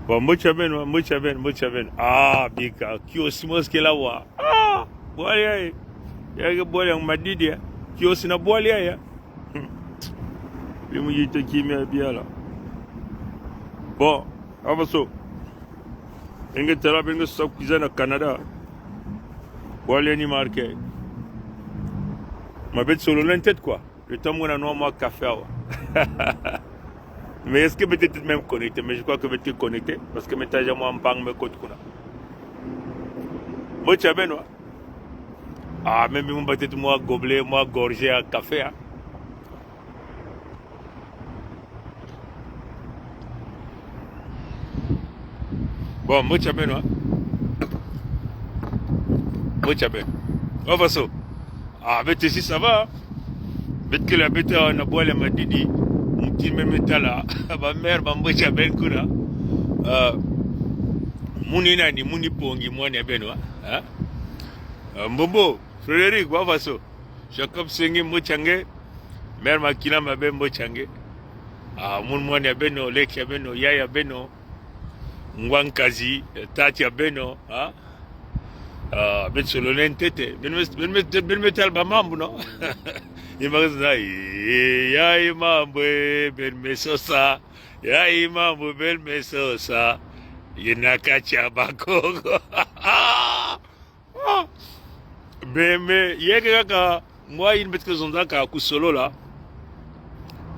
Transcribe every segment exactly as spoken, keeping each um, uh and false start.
Bon, mbocha beno, mbocha beno, mbocha beno. Ah, bika, kiosi mosi kela wa. Ah, bwala yaye. Yake bwala ya madidi ya. Kiosi na bwala yaye. Hmm. Bi muji teki mi abi ala. Bon, abaso. Beno ke tala, beno ke sa kwiza na Canada. Bwala ni marqué. Ma beto solola ntete quoi. Le temps muna nua mwa café awa. Mais est-ce que beto ke même connecté? Mais je crois que beto ke connecté. Parce que message ya mwa mpangi me koti kuna. Mbocha beno. Ah, même bi mwa beto mwa gobelet, mwa gorgée ya café, hein. Bon, mbocha beno, hein. Mbocha beno. Abaso. Ah, beto si ça va. Beto kele beto na bwala ya madidi. Muti meme tala. Ba mère, ba mbocha beno kuna. Euh, muni nani, muni Pongi, mwana ya beno, hein? Hein? Euh, Mbombo, Frédéric, abaso. Jacob Sengi, mbocha nge. Mère Makila Mabe, mbocha nge. Ah, munu mwana ya beno, leki ya beno, yaya ya beno. Ngwa nkazi, eh, tata ya beno, ah. Ah, beto solola ntete. Beno me, beno me, beno me tala ba mambu, non? Imagine ça, eh, ya i mambu, eh, beno me sosa. Ya i mambu, beno me sosa. Ye na kati ya Bakongo. Ah! Beno me, yeke kaka, mwa yina beto ke zonzaka kusolola.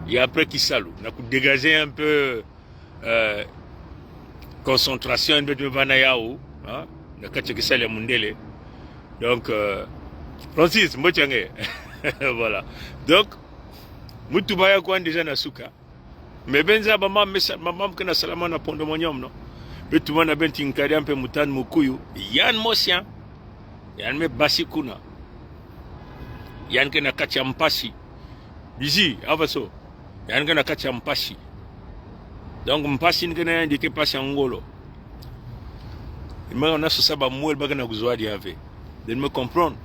Et après kisalu, na ku dégager un peu, euh, concentration yina beto me bâ na yawu, hein, na kati ya kisalu ya mundele. Donc, euh, Francis, mbocha nge. Voilà. Donc, mutuba yaku yandi déjà na suka. Mais beno zaba ba mama me sa-, ba mama ke na salamana Pandémonium, non? Beto tumana beno ti nkadi ya mpe mutantu mukuyu. Yandi mosi, yandi me basi kuna. Yandi ke na kati ya mpasi. Bizi, abaso. Yandi ke na kati ya mpasi. Donc mpasi ni ke na yandi ke mpasi ya ngolo. Ima na sosa ba mwela ba ke na kuzwa diaka ve. Beno me comprendre.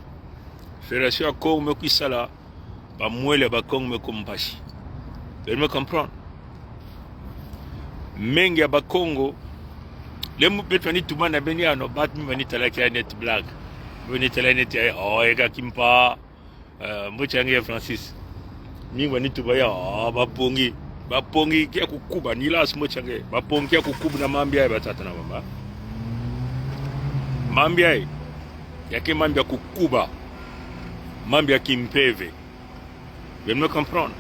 Fédération ya Kongo me kwisala. Ba mwela ya Bakongo me kwe mpasi. Beno me comprendre. Menga ya Bakongo. Le mu beto fani tumana beno ya, non, but mi fani tala ki ya neti blague. Mi fani tala neti ya, oh, eka kimpa. Euh, mbocha nge Francis. Mi fani tuba ya, oh, ba Pongi. Ba Pongi kia kukuba, ni las mbocha nge. Ba Pongi kia kukuba na mambu ya batata na mama. Mambu ya, ya ke mambu ya kukuba. Mambu ya kimpeve. Beno me comprendre.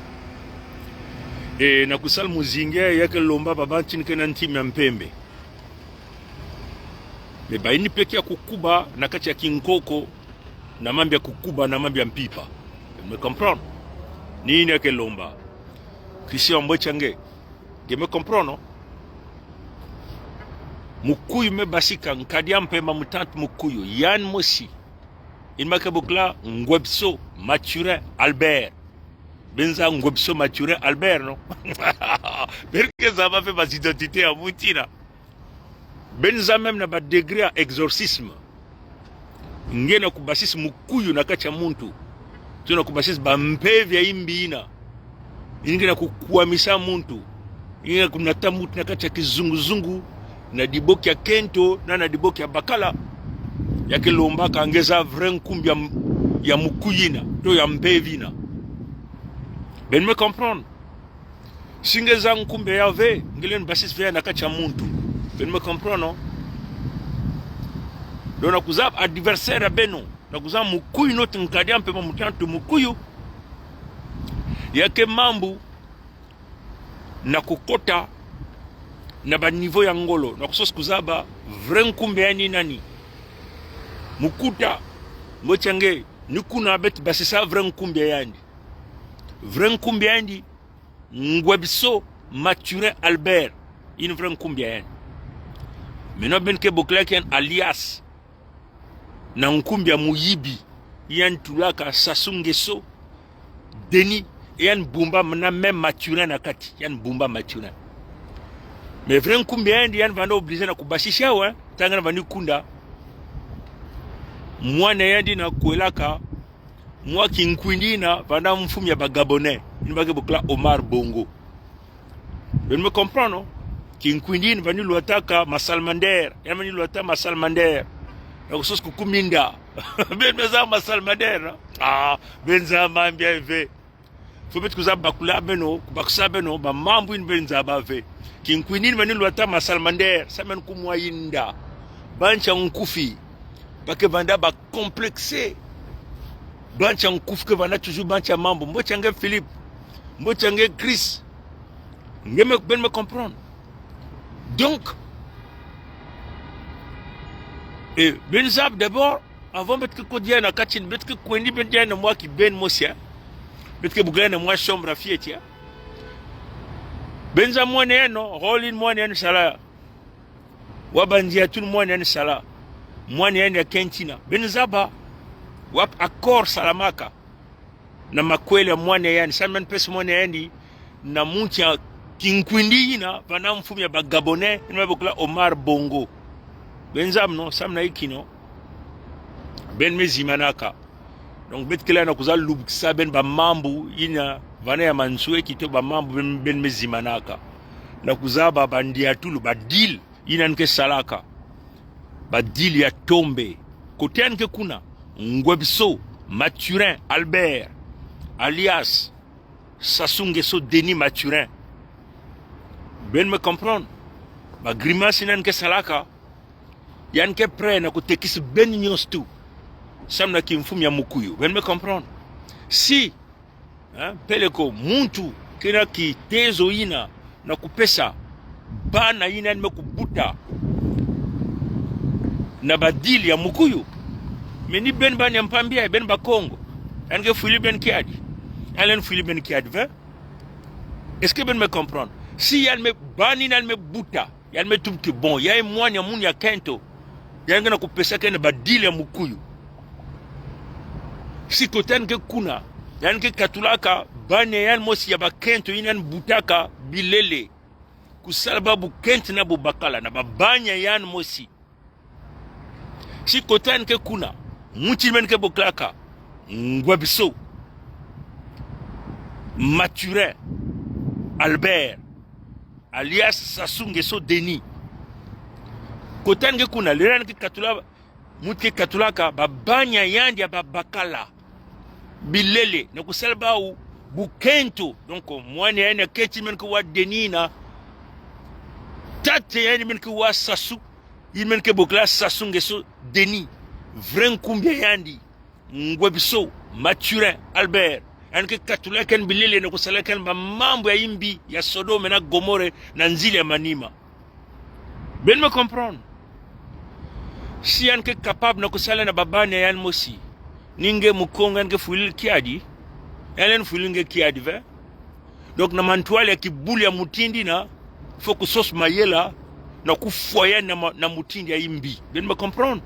Et na kusala muzingu ya ke lomba ba bantu ni ke na ntima ya mpembe. Mais bayina mpe kia kukuba na kati ya kinkoko, na mambu ya kukuba, na mambu ya mpimpa. Beno me comprendre. Ni yina ya ke lomba. Christian mbocha nge. Nge me comprendre, non? Mukuyu me basika, nkadi ya mpemba mutantu mukuyu. Yandi mosi. Yina ma ke bokila Ngwebiso Mathurin Albert. Beno zaba Ngwebiso Mathurin Albert, non? Beno ke zaba mpe ba identité ya mutindu. Beno zaba même na ba degré ya exorcisme. Nge na kubasisa mukuyu na kati ya muntu. Tuna kubasisa ba mpeve ya imbi yina. Yina nge na kukwamisa muntu. Yina nge na kunata muntu na kati ya kizunguzungu, na diboki ya kento, na, na diboki ya bakala. Ya ke lombaka nge zaba vrai nkumbu ya m-, ya mukuyu yina, to ya mpeve yina. Beno me comprendre. Si nge zaba nkumbu ya ve, nge lenda basisa ve ya na kati ya muntu. Beno me comprendre, non? Donc na kuzaba adversaire ya beno, na kuzaba mukuyu, noti nkadi ya mpemba mutantu mukuyu. Ya ke mambu na kukota na ba niveau ya ngolo, na kusosa kuzaba vrai nkumbu ya yandi nani. Mukuta, mbocha nge, ni kuna beto basisa vrai nkumbu ya yandi. Vrai nkumbu ya yandi, Ngwebiso Mathurin Albert, yina vrai nkumbu ya yandi. Maintenant beno ke bokilaka yandi alias na nkumbu ya muyibi, yandi tulaka Sassou Nguesso Denis, yandi bumba na même Mathurin na kati, yandi bumba Mathurin. Mais vrai nkumbu ya yandi, yandi vanda obligé na kubasisa yawu, hein, ntangu yandi vanda kunda. Mwana yandi yina kwelaka, mwa kinkwindi yina vanda mfumu ya ba Gabonais, yina ba ke bokila Omar Bongo. Beno me comprendre, non? Kimpwindi ni bani lwataka ma salamander. Yandi bani lwata ma salamander. Na kusosa kuku minda. Beno me zaba ma salamander, non? Ah, beno zaba mambu ya ve. Faut beto kuzaba bakula beno, kubakisa beno, ba mambu yini beno zaba ve. Kimpwindi ni bani lwata ma salamander, salu meno kumwa inda. Bantia nkufi. Ba ke vanda ba complexé. Bantia nkufi ke vanda toujours bantia mambu. Mbotia nge Philippe. Mbotia nge Chris. Nge me, beno me comprendre. Donc, eh, beno zaba d'abord, avant beto ke kodia na kati, beto ke kwendi, beno dia na mwa kibeni mosi, eh. Beto ke bukala na mwa chambre ya fioti, eh. Beno zaba mwana yeno, rôle yini mwana yeno sala. Wa bandia tulu mwana yeno sala. Mwana yeno ya kento yina. Beno zaba. Wapi accord salamaka na makwela ya mwana yandi, salu meno pesa mwana yandi na muntu ya kimpwindi yina, vanda mfumu ya ba Gabonais, yina bokila Omar Bongo. Beno zaba, non, salu meno inki, non? Beno me zimanaka. Donc, beto kele na kuzaba lubukisa beno ba mambu yina, vanda ya mansweki to ba mambu beno, beno me zimanaka. Na kuzaba ba ndia tulu, ba deal yina yandi ke salaka. Ba deal ya tombe. Kota yandi ke kuna, Ngwebiso Mathurin Albert, alias Sassou Nguesso Denis Mathurin. Beno me comprendre. Ba grimace yina yandi ke salaka. Yandi ke prêt na kutekisa beno nyonso tu. Salu meno kimfumu ya mukuyu. Beno me comprendre. Si Hein? Peleko muntu kena kitezo yina na kupesa bana yina yandi me kubuta na ba deal ya mukuyu. Mais ni beno bana ya mpambi ya beno Bakongo. Yandi ke fwiri beno kiadi. Yandi lenda fwiri beno kiadi ve. Est-ce que beno me comprendre? Si yandi me, bana yina yandi me buta, yandi me tubu ti bon, yayi mwana ya munu ya kento. Yandi ke na kupesaka na ba deal ya mukuyu. Si kota yandi ke kuna, yandi ke katulaka bana ya yandi mosi ya bakento yina yandi butaka bilele. Kusala babo kento na bo bakala na ba bana ya yandi mosi. Si kota yandi ke kuna, muntu yina beno ke bokilaka Ngwebiso Mathurin Albert, alias Sassou Nguesso Denis. Kota yandi ke kuna, lera yandi ke katula, muntu ke katulaka ba bana ya yandi ya babakala bilele, na kusala bawu bukento. Donc, mwana ya yandi ya kento yina beno ke wa Denis na tata ya yandi beno ke wa Sassou, yina beno ke bokila Sassou Nguesso Denis. Vrai nkumbu ya yandi Ngwebiso Mathurin Albert. Yandi ke katulaka yandi bilele na kusalaka yandi ba mambu ya yimbi ya Sodome na Gomorrhe na nzila ya manima. Beno me comprendre. Si yandi ke capable na kusala na ba bana ya yandi mosi, ni nge Mukongo yandi ke fwiri kiadi, yandi lenda fwiri nge kiadi ve. Donc na mantwala ya kibulu ya mutindu yina, faut kusosa mayela na kufwa yandi na ma-, na mutindu ya yimbi. Beno me comprendre.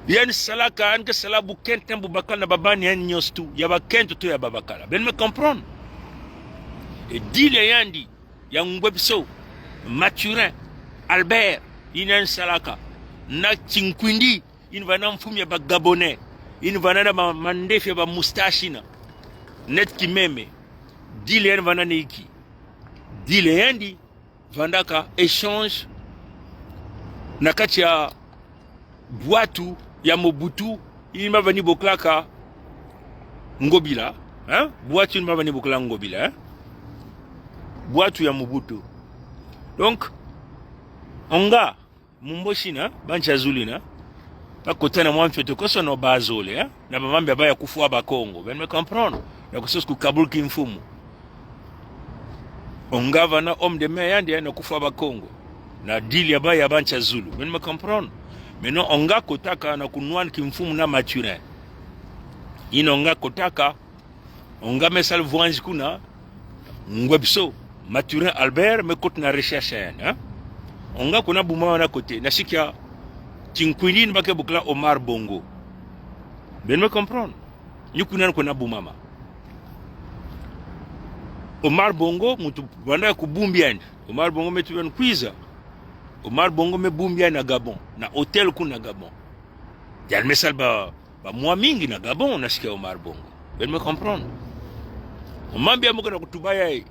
Yandi salaka, yandi ke sala bukento na bubakala na ba bana ya yandi nyonso tu, ya bakento to ya babakala. Beno me comprendre. E deal ya yandi, ya Ngwebiso Mathurin Albert, yina yandi salaka na Tinkwindi, yina vanda mfumu ya ba Gabonais, yina vanda na ma-, mandefu ya ba moustache yina neti kimeme. Deal ya yandi vanda na inki? Deal ya yandi vandaka échange na kati ya bwatu ya Mobutu, yina ba vani bokilaka Ngobila, hein? Bwatu yina ba vani bokila Ngobila, hein? Bwatu ya Mobutu. Donc, onga Mumboshi na bantia zulu yina, bakota na mwa mfioto koso no bazole, eh? Na ba mambu ya baya kufwa Bakongo. Beno me comprendre? Na kusosa kukabula kimfumu. Onga vana homme de main ya yandi, eh, na kufwa Bakongo. Na deal ya baya bantia zulu. Beno me comprendre? Maintenant, onga kotaka na kunwana kimfumu na Mathurin. Yina onga kotaka, onga me sala vwanzi kuna, Ngwebiso Mathurin Albert me kota na recherche ya yandi, hein? Onga kuna bumama na kote, na siki ya Tinkwindi yina ba ke bokila Omar Bongo. Beno me comprendre? Ni kuna kuna bumama. Omar Bongo, muntu vanda ya kubumbi yandi. Omar Bongo me tuba ni kwiza. Omar Bongo me bumbi yandi na Gabon. Na hôtel kuna Gabon. Yandi me sala ba ba mwa mingi na Gabon na siki ya Omar Bongo. Beno me comprendre? Mambu ya mu ke na kutuba yayi,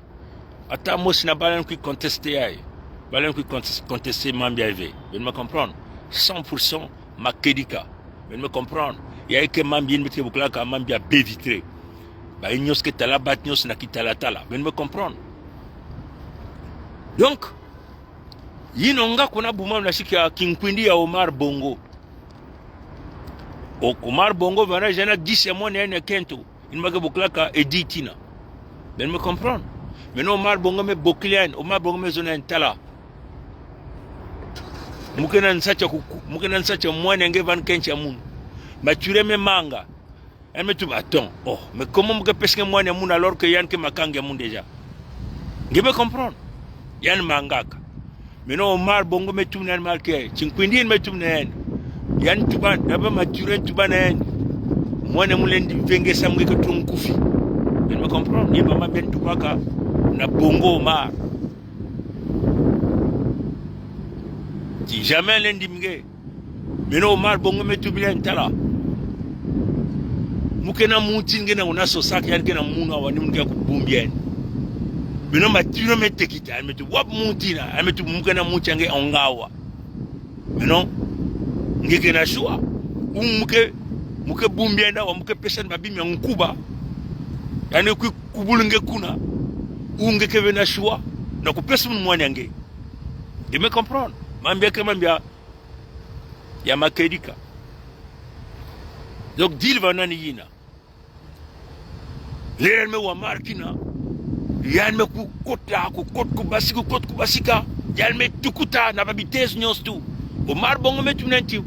Ata mosi na balendi kwi contester yayi. Balendi kwi contest-, contester mambu yayi ve. Beno me comprendre. Cent pour cent makedika. Beno me comprendre. Yayi ke mambu yini beto ke bokilaka mambu ya baie vitrée. Bayi nyonso ke tala, bati nyonso na kitalatala. Beno me comprendre. Donc, yino nga ko na buma na sikia kinkwindi ya Omar Bongo. O-, Omar Bongo vana zana gisi ya mwana ya kento. Yini ba ke bokilaka Eddy Tina. Beno me comprendre. Maintenant Omar Bongo me bokila yandi, Omar Bongo me zona yandi tala. Mu ke na nsatia ku-, ku-, mu ke na nsatia mwana nge vani kento ya munu. Mathurin me manga. Yandi me tuba attends. Oh, mais comment mu ke pesa nge mwana ya munu alors que yandi ke makanga ya munu déjà? Nge me comprendre. Yandi mangaka. Maintenant Omar Bongo me tuma na yandi marqué. Kinkwindi yini me tuma na yandi. Yandi tuba, d'abord Mathurin tuba na yandi. Mwana ya munu lendi mve nge samu nge ke tronc kufi. Beno me comprendre. Ni mama beno tubaka na Bongo Omar. Ti jamais lendi mve nge. Maintenant Omar Bongo me tubila yandi tala. Mu ke na muti nge na una sosa ke yandi ke na munu awa ni mu ke ya kubumbi yandi. Maintenant Mathurin me teki tâ, yandi me tuba wapi muti na, yandi me tuba mu ke na muti ya nge onga awa. Maintenant, nge ke na choix. Ou mu ke, mu ke bumbi yandi awa, mu ke pesa yandi babima ya nkuba. Yandi kwi kubula nge kuna. Ou nge ke ve na choix. Na kupesa munu mwana ya nge. Nge me comprendre. Mambu ya ke mambu ya ya makedika. Donc, deal vana ni yina. Lele yandi me wa marqué na. Yandi me kukota, kukota, kubasika, kukota, kubasika. Yandi me tukuta na ba bitezo nyonso tu. Omar Bongo me tuma na yandi ti.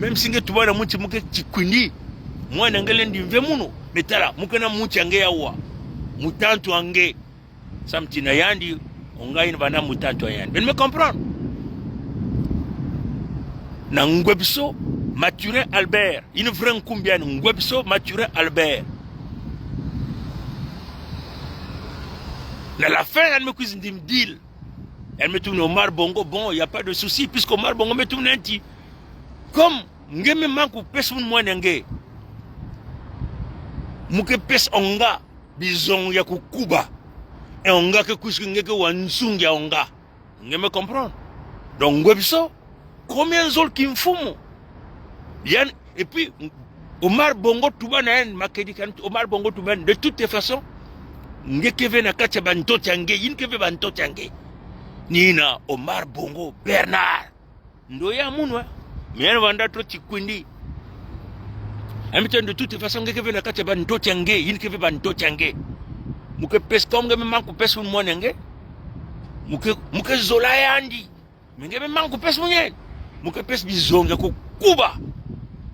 Même si nge tuba na muti mu ke ti kwindi. Mwana nge lendi mve munu. Mais tala, mu ke na muti ya nge awa. Mutantu ya nge. Samu ti na yandi, onga yina vana mutantu ya yandi. Beno me comprendre. Na Ngwebiso Mathurin Albert, yina vrai nkumbu ya yandi, Ngwebiso Mathurin Albert. Na la fin, yandi me kwiza ndimi deal. Yandi me tuma na Omar Bongo, bon, y a pas de souci, puisque Omar Bongo me tuma na yandi ti. Comme, nge me manku pesa munu mwana ya nge. Mu ke pesa onga. Bizongo ya kukuba. E onga ke kwiza nge ke wa nzungu ya onga. Nge me comprendre. Donc, Ngwebiso, comme yandi zolo kimfumu. Yandi, et puis, Omar Bongo tuba na yandi, makedika, Omar Bongo tuba na yandi, de toute façon, nge ke ve na kati ya bantoto ya nge, yina ke ve bantoto ya nge. Ni yina Omar Bongo Bernard. Ndoyi ya munu, eh. Mais yandi vanda tro ti kwindi. Yandi me tâ yandi de toute façon, nge ke ve na kati ya bantoto ya nge, yina ke ve bantoto ya nge. Mu ke pesa comme nge me manku pesa munu mwana ya nge. Mu ke, mu ke zola yandi. Mais nge me manku pesa munu yandi. Mu ke pesa bizongo ya kukuba.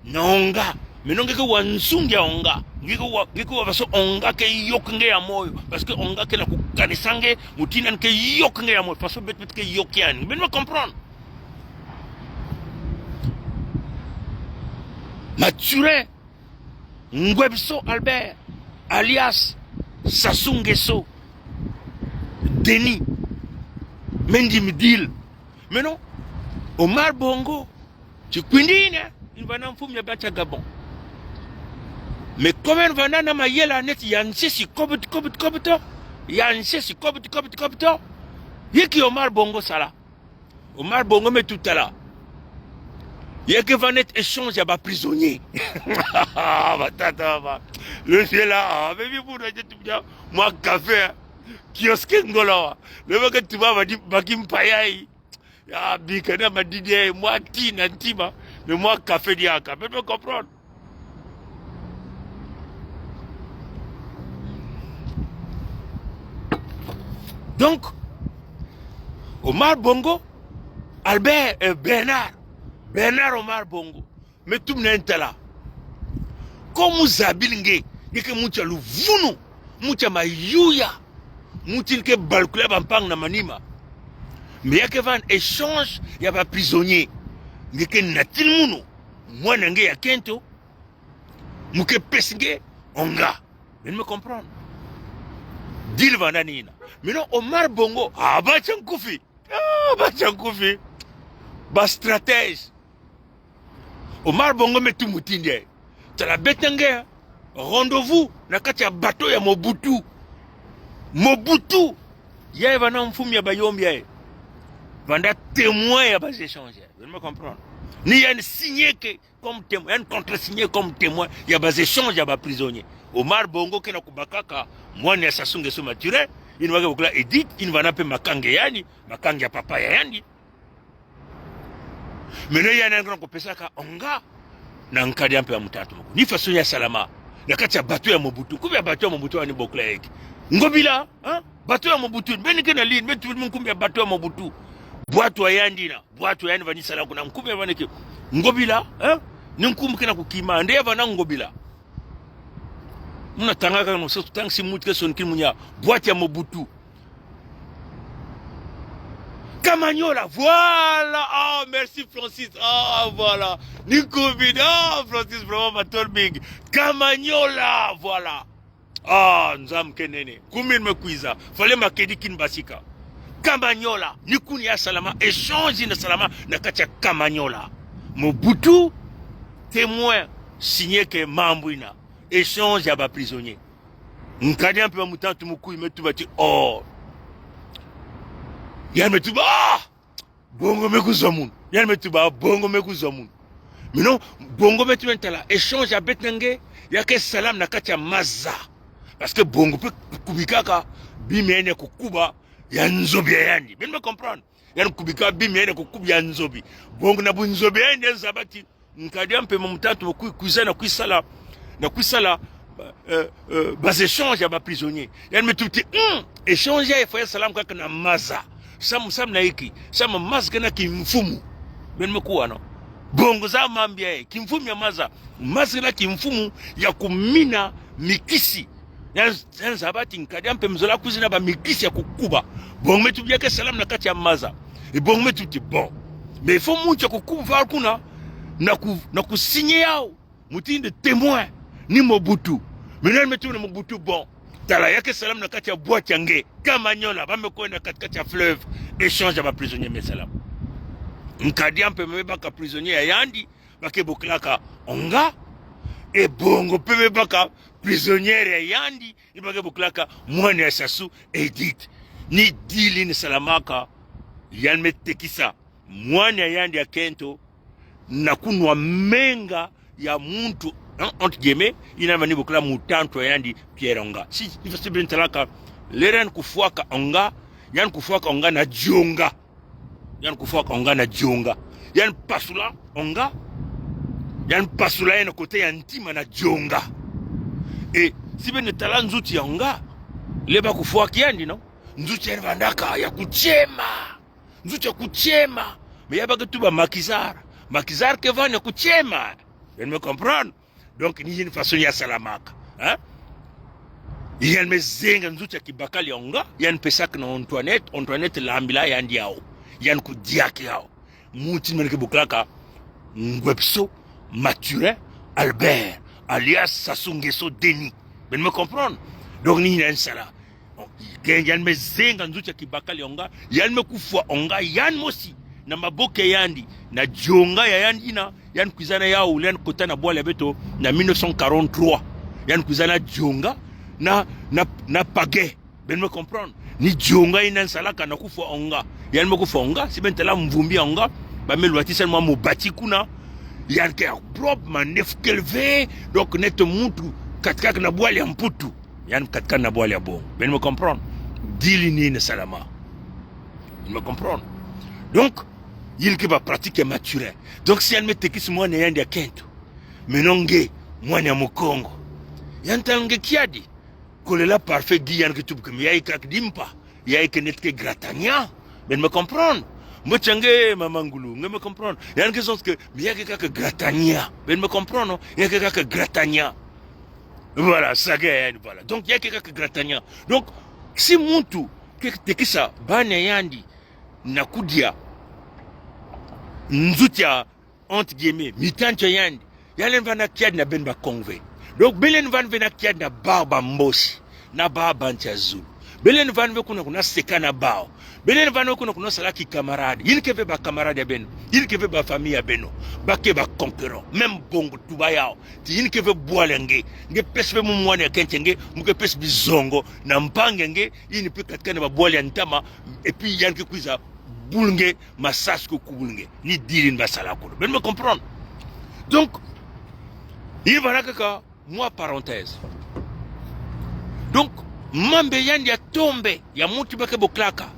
Na onga. Mais non nge ke wa nzungu ya onga. Nge ke wa, nge ke wa faso onga ke yoka nge ya moyo. Parce que onga ke na kukanisa nge, mutindu yandi ke yoka nge ya moyo. Faso beto beto ke yoka yandi. Beno me comprendre. Mathurin Ngwebiso Albert, alias Sassou Nguesso, Denis, me ndimi deal. Maintenant, Omar Bongo, ti kwindi yina, yina vana mfumu ya bati ya Gabon. Mais comme yina vana na mayela neti ya nsesi kobot, kobot, kobot. Ya nsesi kobot, kobot, kobot. Yinki Omar Bongo sala. Omar Bongo me tuta la. Ya ke va neti échange ya ba prisonnier. Batata ba. Le ciel là, ah, mais bien pour la tête bien. Mwa café, hein. Kiosque ngolo. Le mec tu vas va di bakim payai. Ya bika na madidi, mwa ti na ntima. Mais mwa café diaka. Beno me comprendre. Donc, Omar Bongo, Albert, euh, Bernard, Bernard Omar Bongo, me tumona ntala. Comme zabili nge, nge ke muti ya luvunu, muti ya mayuya, muti ni ke balukila bampangi na manima. Mais ya ke va na échange ya ba prisonnier. Nge ke natila munu, mwana nge ya kento, mu ke pesa nge onga. Beno me comprendre. Deal vanda ni yina. Maintenant, Omar Bongo, ah, ba tia nkufi. Ah, ba tia nkufi. Ba stratège. Omar Bongo me tuma mutindu yayi. Tala beto na nge, rendez-vous na kati ya bateau ya Mobutu. Mobutu, yayi vanda mfumu ya bayombi yayi, vanda témoin ya ba échange yayi. Beno me comprendre. Ni yandi signeke comme témoin, yandi contresigner comme témoin ya ba échange ya ba prisonniers. Omar Bongo ke na kubakaka mwana ya Sassou Nguesso Mathurin, yandi bake bokila Edith, yandi vanda mpe makanga ya yandi, makanga ya papa ya yandi. Maintenant yandi ke na kupesaka onga na nkadi ya mpemba mutantu mukuyu. Ni façon ya salama na kati ya bateau ya Mobutu. Nkumbu ya bateau ya Mobutu yandi bokila yeke Ngobila, hein? Bateau ya Mobutu, beno ke na lini, beno tubila nkumbu ya bateau ya Mobutu. Bwatu ya yandi na, bwatu ya yandi vanda sala kuna, nkumbu ya yandi ke Ngobila, hein? Ni nkumbu ke na kukima, nde ya vanda Ngobila. Muna tangaka no, so tang si mutu ke sonikini munia, bwatu ya Mobutu. Kamanyola, voilà. Ah, merci Francis. Ah, voilà. Ni nkumbu, ah, Francis, vraiment, matol mingi. Kamanyola, voilà. Ah, Nzambi ke nene. Kumi me kwiza. Fallait makedi kini basika. Kamanyola. Ni kuni ya salama. Échange na salama na kati ya Kamanyola. Mobutu, témoin, signeke mambu yina. Échange ya ba prisonniers. Nkadi ya mpemba mutantu mukuyu me tuba ti, oh. Yandi me tuba, ah! Bongo me kuzwa munu. Yandi me tuba, Bongo me kuzwa munu. Maintenant, Bongo me tuba tala, échange ya beto na nge, ya ke salama na kati ya maza. Parce que Bongo mpe kubikaka bima ya yandi ya kukuba ya nzobi ya yandi. Beno me comprendre. Yandi kubika bima ya yandi ya kukuba ya nzobi. Bongo na bunzobi ya yandi, yandi zaba ti, nkadi ya mpemba mutantu mukuyu kwiza na kwisala, na kwisala, euh, euh, ba échange ya ba prisonniers. Yandi me tuba ti, hmm, échange yayi fo ya salama kaka na maza. Samu, samu na inki? Samu maza ke na kimfumu. Beno me kuwa, non? Bongo zaba mambu yayi, kimfumu ya maza. Maza ke na kimfumu ya kumina mikisi. Yandi, yandi zaba ti nkadi ya mpemba zola kwiza na ba mikisi ya kukuba. Bongo me tuba ya ke salama na kati ya maza. E Bongo me tuba ti bon. Mais il faut muntu ya kukuba kuna, na ku, na kusigner yawu. Mutindu témoin ni Mobutu. Maintenant me tuba na Mobutu bon. Tala, ya ke salama na kati ya bwatu ya nge. Kamanyola, ba me kwenda kati-kati ya fleuve. Échange ya ba prisonniers me salama. Nkadi ya mpemba me baka prisonnier ya yandi, ba ke bokilaka Onga. E Bongo mpe me baka prisonnière ya yandi, ni ba ke bokilaka mwana ya Sassou, Edith. Ni dili ni salamaka, yandi me tekisa mwana ya yandi ya kento na kunwa menga ya muntu, hein, entre guillemets, yina ba ni bokila mutantu ya yandi Pierre Onga. Si, il faut, si beno talaka, l'heure yandi kufwaka Onga, yandi kufwaka Onga na dionga. Yandi kufwaka Onga na dionga. Yandi pasula Onga. Yandi pasula ye na côté ya ntima na dionga. E, si beno tala nzutu ya Onga, l'heure ba kufwaka yandi, non? Nzutu ya yandi vandaka ya kutiema. Nzutu ya kutiema. Mais ya ba ke tuba maquisard. Maquisard ke vanda ya kutiema. Beno me comprendre? Donc, ni yina façon ya salamaka. Hein? Yandi me zenga nzutu ya kibakala ya Onga, yandi pesaka na Antoinette, Antoinette lambila yandi yawu. Yandi kudiaka yawu. Muntu yina ba ke bokilaka Nguesso Mathurin Albert, alias Sassou Nguesso Denis. Beno me comprendre? Donc, ni yina yandi sala. Ke yandi me zenga nzutu ya kibakala ya Onga, yandi me kufwa Onga yandi mosi na maboko ya yandi, na dionga ya yandi yina, yandi kwiza na yawu, yandi kota na bwala ya beto na mille neuf cent quarante-trois. Yandi kwiza na dionga na, na, na pagaie. Beno me comprendre? Ni dionga yina yandi salaka na kufwa Onga. Yandi me kufwa Onga, si beno tala mvumbi ya Onga, ba me lwatisa yandi mwa mobati kuna. Yandi ke propre, manœuvre qu'elle veut. Donc, neti muntu katikaka na bwala ya Mputu. Yandi katikaka na bwala ya Bongo. Beno me comprendre? Dili ni yina salama. Beno me comprendre? Donc, yina ke ba pratique ya Mathurin. Donc, si yandi me tekisa mwana ya yandi ya kento, maintenant nge, mwana ya Mukongo, yandi tala nge kiadi. Kolela parfait gi yandi ke tuba ke, mais ya ika dimpa, ya ika neti ke gratania. Beno me comprendre? Mbote ya nge Mama Ngulu, nge me comprendre? Yandi ke zonza ke, mais ya ika kaka gratania. Beno me comprendre, non? Ya ika kaka gratania. Voilà, saga ya yandi, voilà. Donc, ya ika kaka gratania. Donc, si muntu ke tekisa bana ya yandi na kudia nzutu ya, entre guillemets, mitantu ya yandi, yandi lenda vanda kiadi na beno Bakongo ve? Donc, beno lenda vanda ve na kiadi na bawu Bamboshi, na bawu Bantu ya Zulu? Beno lenda vanda ve kuna, kuna seka na bawu? Beno lenda vano kuna, kuna sala ki camarade. Yinike ve ba camarade ya beno. Yinike ve ba famille ya beno. Ba ke ba concurrent. Même bongo tuba yawu. Ti yinike ve bwala nge. Nge pese ve mwana ya kento nge. Mu ke pese bizongo na mpangi nge. Yini pe katika na ba bwala ya ntama. Et puis yandi ke kwiza bula nge masasu, ke kubula nge. Ni diri ni ba sala kuna. Beno me comprendre. Donc, yini vana kaka mwa parenthèse. Donc, mambu yandi ya tombe, ya muntu ba ke bokilaka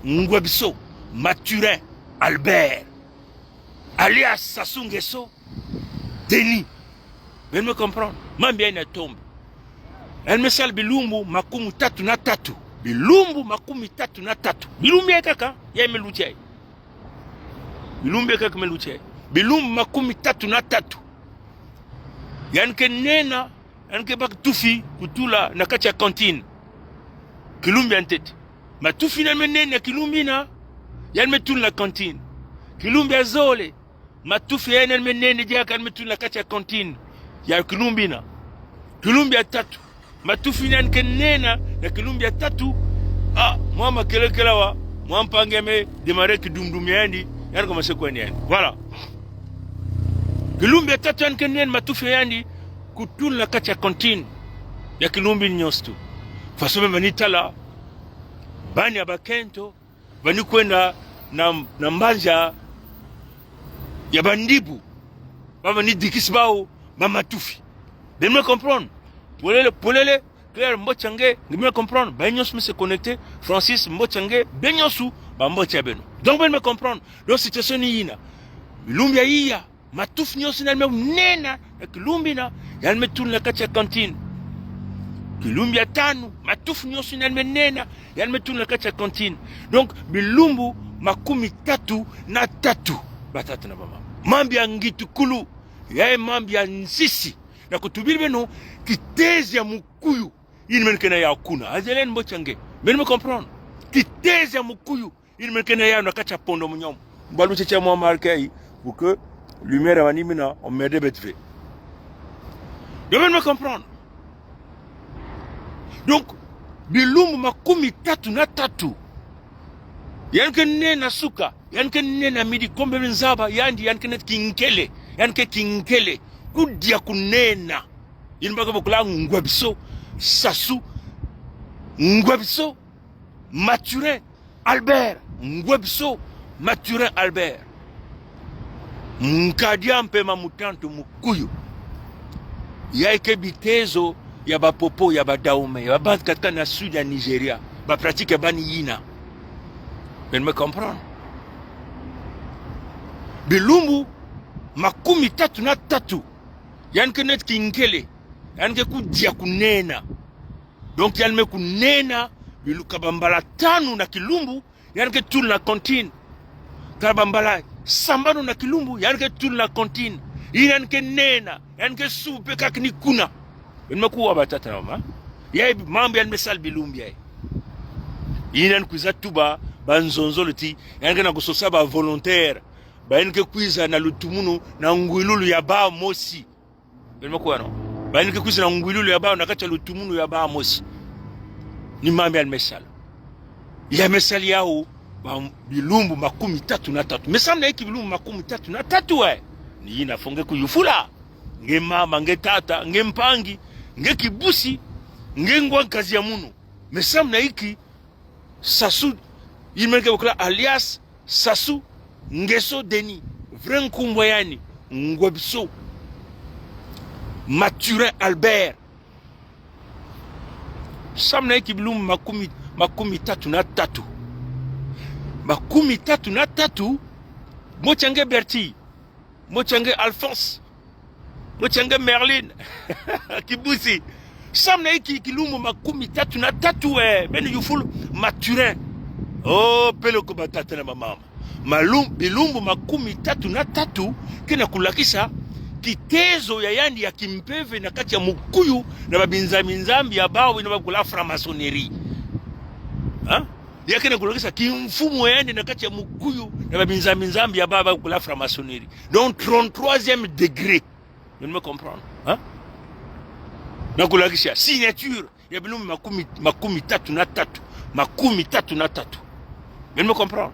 Ngwebiso Mathurin Albert, alias Sassou Nguesso Denis. Beno me comprendre. Mambu yandi ya tombe. Yandi me sala bilumbu makumi tatu na tatu. Bilumbu makumi tatu na tatu. Bilumbu yayi kaka, yayi me luti yayi. Bilumbu yayi kaka me luti yayi. Bilumbu makumi tatu na tatu. Yandi ke nena, yandi ke baka tufi kutula na kati ya cantine. Kilumbu ya ntete. Matufi yina yandi me nena kilumbu yina, yandi me tula na cantine. Kilumbu ya zole. Matufi yina yandi me nena diaka, yandi me tula na kati ya cantine ya kilumbu yina. Kilumbu ya tatu. Matufi yina yandi ke nena na kilumbu ya tatu. Ah, mwa makelekele awa, mwa mpangi ya me démarrer kidumdum ya yandi, yandi commencer kwenda yandi. Voilà. Kilumbu ya tatu yandi ke nena matufi ya yandi kutula na kati ya cantine ya kilumbu nyonso tu. Faso me bani tala, bani ya bakento, bani kwenda na, na mbanza ya bandibu, ba bani dikisa bawu ba matufi. Beno me comprendre. Polele, polele, Claire, mbote ya nge, nge me comprendre. Ba nyonso me se connecter. Francis, mbote ya nge, beno nyonso, ba mbote ya beno. Donc, beno me comprendre. Donc, situation ni yina. Bilumbu ya iya, matufi nyonso yina yandi me nena na kilumbu yina, yandi me tula na kati ya cantine. Kilumbu ya tanu, matufi nyonso yina yandi me nena, yandi me tula na kati ya cantine. Donc, bilumbu makumi tatu na tatu. Batata na bamama. Mambu ya ngitukulu, yayi mambu ya nsisi. Na kutubila beno kitezo ya mukuyu yina meni ke na yawu kuna. Azele ni mbote ya nge. Beno me comprendre. Kitezo ya mukuyu yina meni ke na yawu na kati ya pondo munyomo. Mbalu tchetche mwa marqué pour que lumière ya mani mina, on m'aide vite fait. Donc, beno me comprendre. Donc, bilumbu makumi tatu na tatu, yandi ke nena suka, yandi ke nena midi, comme beno zaba, yandi, yandi ke neti kinkele, yandi ke kinkele. Kudia kunena. Yina ba ke bokila Ngwebiso Sassou Ngwebiso Mathurin Albert, Ngwebiso Mathurin Albert. Nkadi ya mpemba mutantu mukuyu. Yayi ke bitezo ya bapopo, ya ba Dahomey, ya babantu katika na sud ya Nigeria. Ba pratique ya bani yina. Beno me comprendre. Bilumbu makumi tatu na tatu, yandi ke neti kinkele, yandi ke kudia kunena. Donc, yandi me kunena, bilu kaba mbala tanu na kilumbu, yandi ke tula na cantine. Kaba mbala sambanu na kilumbu, yandi ke tula na cantine. Yina yandi ke nena, yandi ke suba pe kaka ni kuna. Beno me kuwa, batata na bamama. Yayi mambu yandi me sala bilumbu yayi. Yina yandi kwiza tuba banzonzolo ti, yandi ke na kusosa ba volontaire. Ba yandi ke kwiza na lutumunu na ngwilulu ya bawu mosi. Beno me kuwa, non? Ba yandi ke kwiza na ngwilulu ya bawu na kati ya lutumunu ya bawu mosi. Ni mambu yandi me sala. Ya me sala yawu, ba bilumbu makumi tatu na tatu. Mais samu na inki bilumbu makumi tatu na tatu, eh? Ni yina faut nge kuyufula. Nge mama, nge tata, nge mpangi, nge kibusi, nge ngwa nkazi ya munu. Mais samu na inki Sassou, yina meni ke bokila alias Sassou Nguesso Denis, vrai nkumbu ya yandi, Ngwebiso Mathurin Albert. Samu na inki bilumbu makumi, makumi tatu na tatu. Makumi tatu na tatu, mbote ya nge Bertie. Mbote ya nge Alphonse. Mbote ya nge Merlin. Kibusi. Samu na inki kilumbu makumi tatu na tatu, eh, beno yufula Mathurin. Oh, peleko, batata na bamama. Malum-, bilumbu makumi tatu na tatu ke na kulakisa kitezo ya yandi ya kimpeve na kati ya mukuyu na babinzambi-nzambi ya bawu yina ba bokila franc-maçonnerie. Hein? Ya ke na kulakisa kimfumu ya yandi na kati ya mukuyu na babinzambi-nzambi ya bawu ba bokila franc-maçonnerie. Donc, trente-troisième degré. Beno me comprendre, hein? Na kulakisa signature ya bilumbu makumi, makumi tatu na tatu. Makumi tatu na tatu. Beno me comprendre.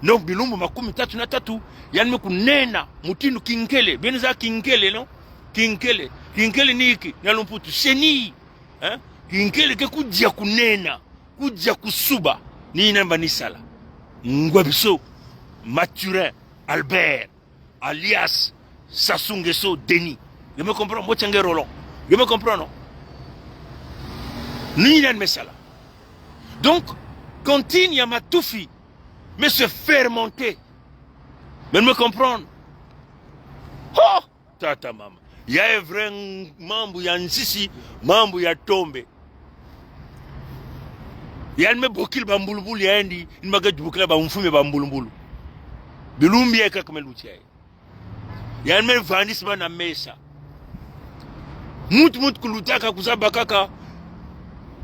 Donc, bilumbu makumi tatu na tatu, yandi me kunena mutindu kinkele. Beno zaba kinkele, non? Kinkele. Kinkele ni iki, na lumputu. CENI. Hein? Kinkele ke kudia kunena, kudia kusuba. Ni yina mba ni sala. Ngwebiso Mathurin Albert, alias Sassou Nguesso Denis. Nge me comprendre, mbote ya nge Roland. Nge me comprendre, non? Ni yina me sala. Donc, cantine ya matufi me se fermenter. Beno me comprendre. Oh! Tata mama. Yayi vrai mambu ya nsisi, mambu ya tombe. Yandi me bokila bambulumbulu ya yandi, yandi me ke bokila bamfumu ya bambulumbulu. Bilumbu yayi kaka me luti yayi. Yandi me vandisa bana mesa. Muntu muntu kulutaka kuzaba kaka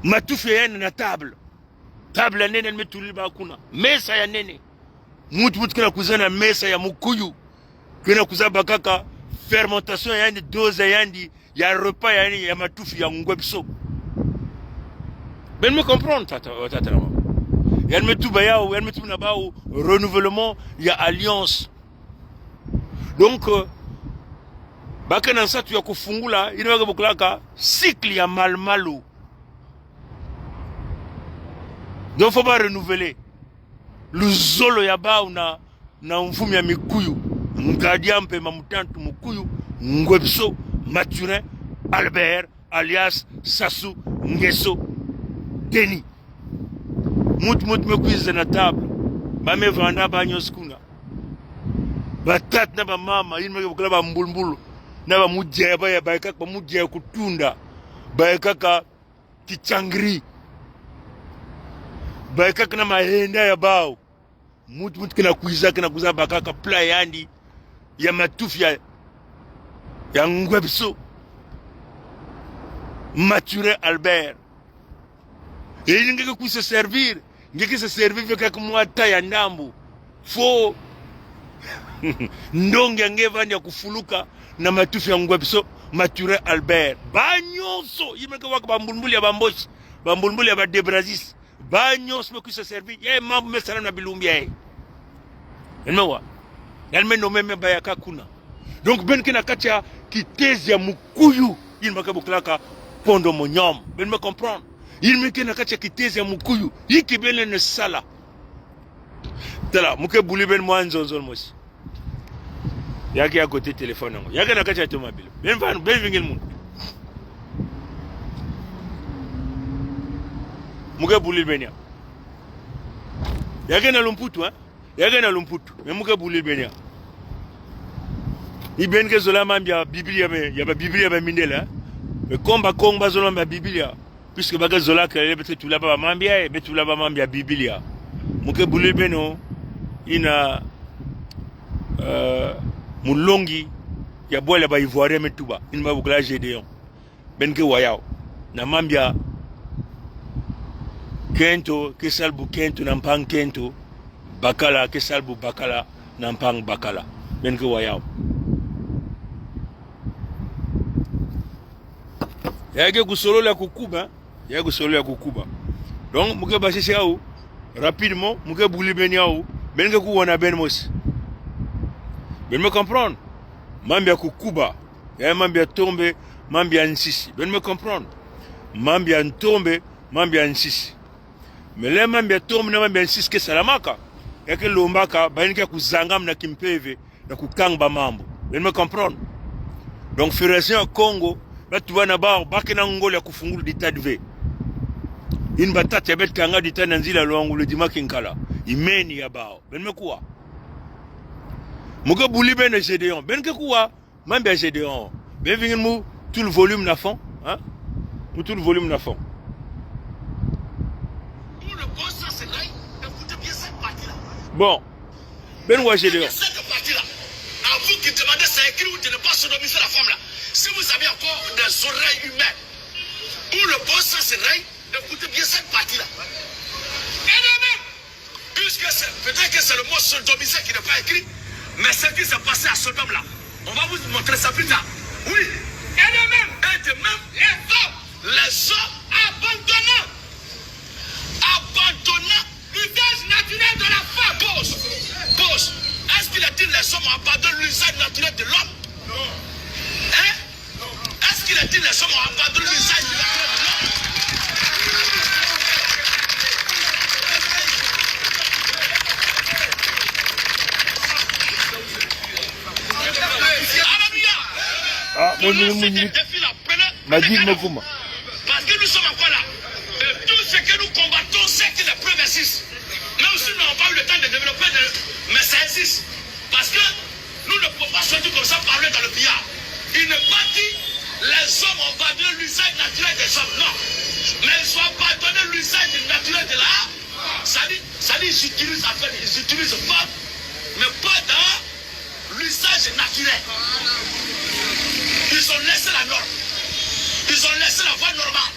matufi ya yandi na table. Table ya nene yandi me tulila bawu kuna. Mesa ya nene. Muntu muntu ke na kwiza na mesa ya mukuyu. Ke na kuzaba kaka fermentation ya yandi, dose ya yandi, ya repas ya yandi, ya matufi ya Nguesso. Beno me comprendre, tata, tata na mama. Yandi me tuba yawu, yandi me tuba na bawu renouvellement ya alliance. Donc, euh, ba ke na nsatu ya kufungula, yina ba ke bokilaka cycle ya malu-malu. Donc, faut ba renouveler luzolo ya bawu na, na mfumu ya mikuyu, nkadi ya mpemba, mutantu mukuyu, Nguesso Mathurin Albert, alias Sassou Nguesso Denis. Muntu muntu me kwiza na table. Ba me vanda bawu nyonso kuna. Batata na bamama, yina me ke bokila bambulumbulu. Na bamudia ya bawu ya, bayi kaka bamudia ya kutunda. Bayi kaka kitiangiri. Bayi kaka na mahenda ya bawu. Muntu muntu ke na kwiza, ke na kuzaba kaka plat ya yandi ya matufi ya, ya Nguesso Mathurin Albert. Et nge ke kwiza se servir, nge ke se servir ve kaka mwa taille ya ndambu. Faut ndonga ya nge vanda ya kufuluka na matufi ya Nguesso Mathurin Albert. Bawu nyonso, yina me ke waka bambulumbulu ya Bamboshi, bambulumbulu ya ba De Brazzis. Bawu nyonso me kwiza se servir. Yayi mambu me salama na bilumbu yayi. Beno me wa. Yandi me nommer, me baya kaka kuna. Donc, beno ke na kati ya kitezo ya mukuyu, yina ba ke bokilaka pandémonium. Beno me comprendre. Yina me ke na kati ya kitezo ya mukuyu. Inki beno lenda sala? Tala, mu ke buli beno mwa nzonzolo mosi. Ya ke ya côté téléphone na ngo. Ya ke na kati ya toma bilo. Beno vani, beno vingila muntu. Mu ke buli beno ya. Ya ke na lumputu, hein? Ya ke na lumputu. Mais mu ke buli beno ya. Ni beno ke zola mambu ya Biblia, mais ya ba Biblia ya ba mindele, hein? Mais comme Bakongo ba zola mambu ya Biblia, puisque ba ke zola kelele, beto ke tula baba mambu ya, eh, beto ke tula baba mambu ya Biblia. Mu ke buli beno, yina, euh, mulongi ya bwala ya ba Ivoirien me tuba, yina ba bokila Gédéon. Beno ke wa yawu. Na mambu ya kento ke sala bukento na mpangi kento, bakala ke sala bubakala na mpangi bakala. Beno ke wa yawu. Ya ke kusolola ya kukuba, ya ke kusolola ya kukuba. Donc, mu ke basisa yawu rapidement, mu ke buli beno yawu, beno ke kuwa na beno mosi. Beno me comprendre? Mambu ya kukuba, ya mambu ya tombe, mambu ya nsisi. Beno me comprendre? Mambu ya tombe, mambu ya nsisi. Mais lè mambu ya tombe na mambu ya nsisi ke salamaka, ya ke lombaka bayina ke kuzangama na kimpeve, na kukanga bamambu. Beno me comprendre? Donc, Fédération ya Kongo, batuba na bawu, ba ke na ngolo ya kufungula ditadi ve. Yina batata ya beto kanga ditadi na nzila Loango, Lodima, Kinkala. Imeni ya bawu. Beno me kuwa. Mu ke buli beno Gédéon. Beno ke kuwa. Mambu ya Gédéon. Beno vingila mu tula volume na fond, hein? Mu tula volume na fond. Où le bon sens est là, écoutez bien cette partie-là. Bon. Beno wa Gédéon. Cette partie-là. À vous qui demandez, c'est écrit ou de ne pas sodomiser la femme là. Si vous avez encore des oreilles humaines, où le bon sens est là, écoutez bien cette partie-là. Et de même, puisque c'est, peut-être que c'est le mot sodomiser qui n'est pas écrit, mais ce qui s'est passé à Sodome là, on va vous montrer ça plus tard. Oui. Et de même, et de même, les hommes, les hommes abandonnant, abandonnant l'usage naturel de la les hommes ont abandonné l'usage naturel de l'homme ? Hein ? Est-ce qu'il a dit les hommes ont abandonné l'usage naturel de l'homme ? Alléluia. Ah, mais, mais, mais, mais, Madi Mokuma. Parce que nous sommes encore là. Et tout ce que nous combattons, c'est que les preuves existent. Même si nous n'avons pas eu le temps de développer, de, mais ça existe. Parce que nous ne pouvons pas sortir comme ça, parler dans le billard. Il n'est pas dit, les hommes ont abandonné l'usage naturel des hommes. Non. Mais ils ont abandonné l'usage naturel de la. Ça dit, ça dit, ils utilisent, en fait, ils utilisent pas, mais pas dans l'usage naturel. Ils ont laissé la norme. Ils ont laissé la voie normale.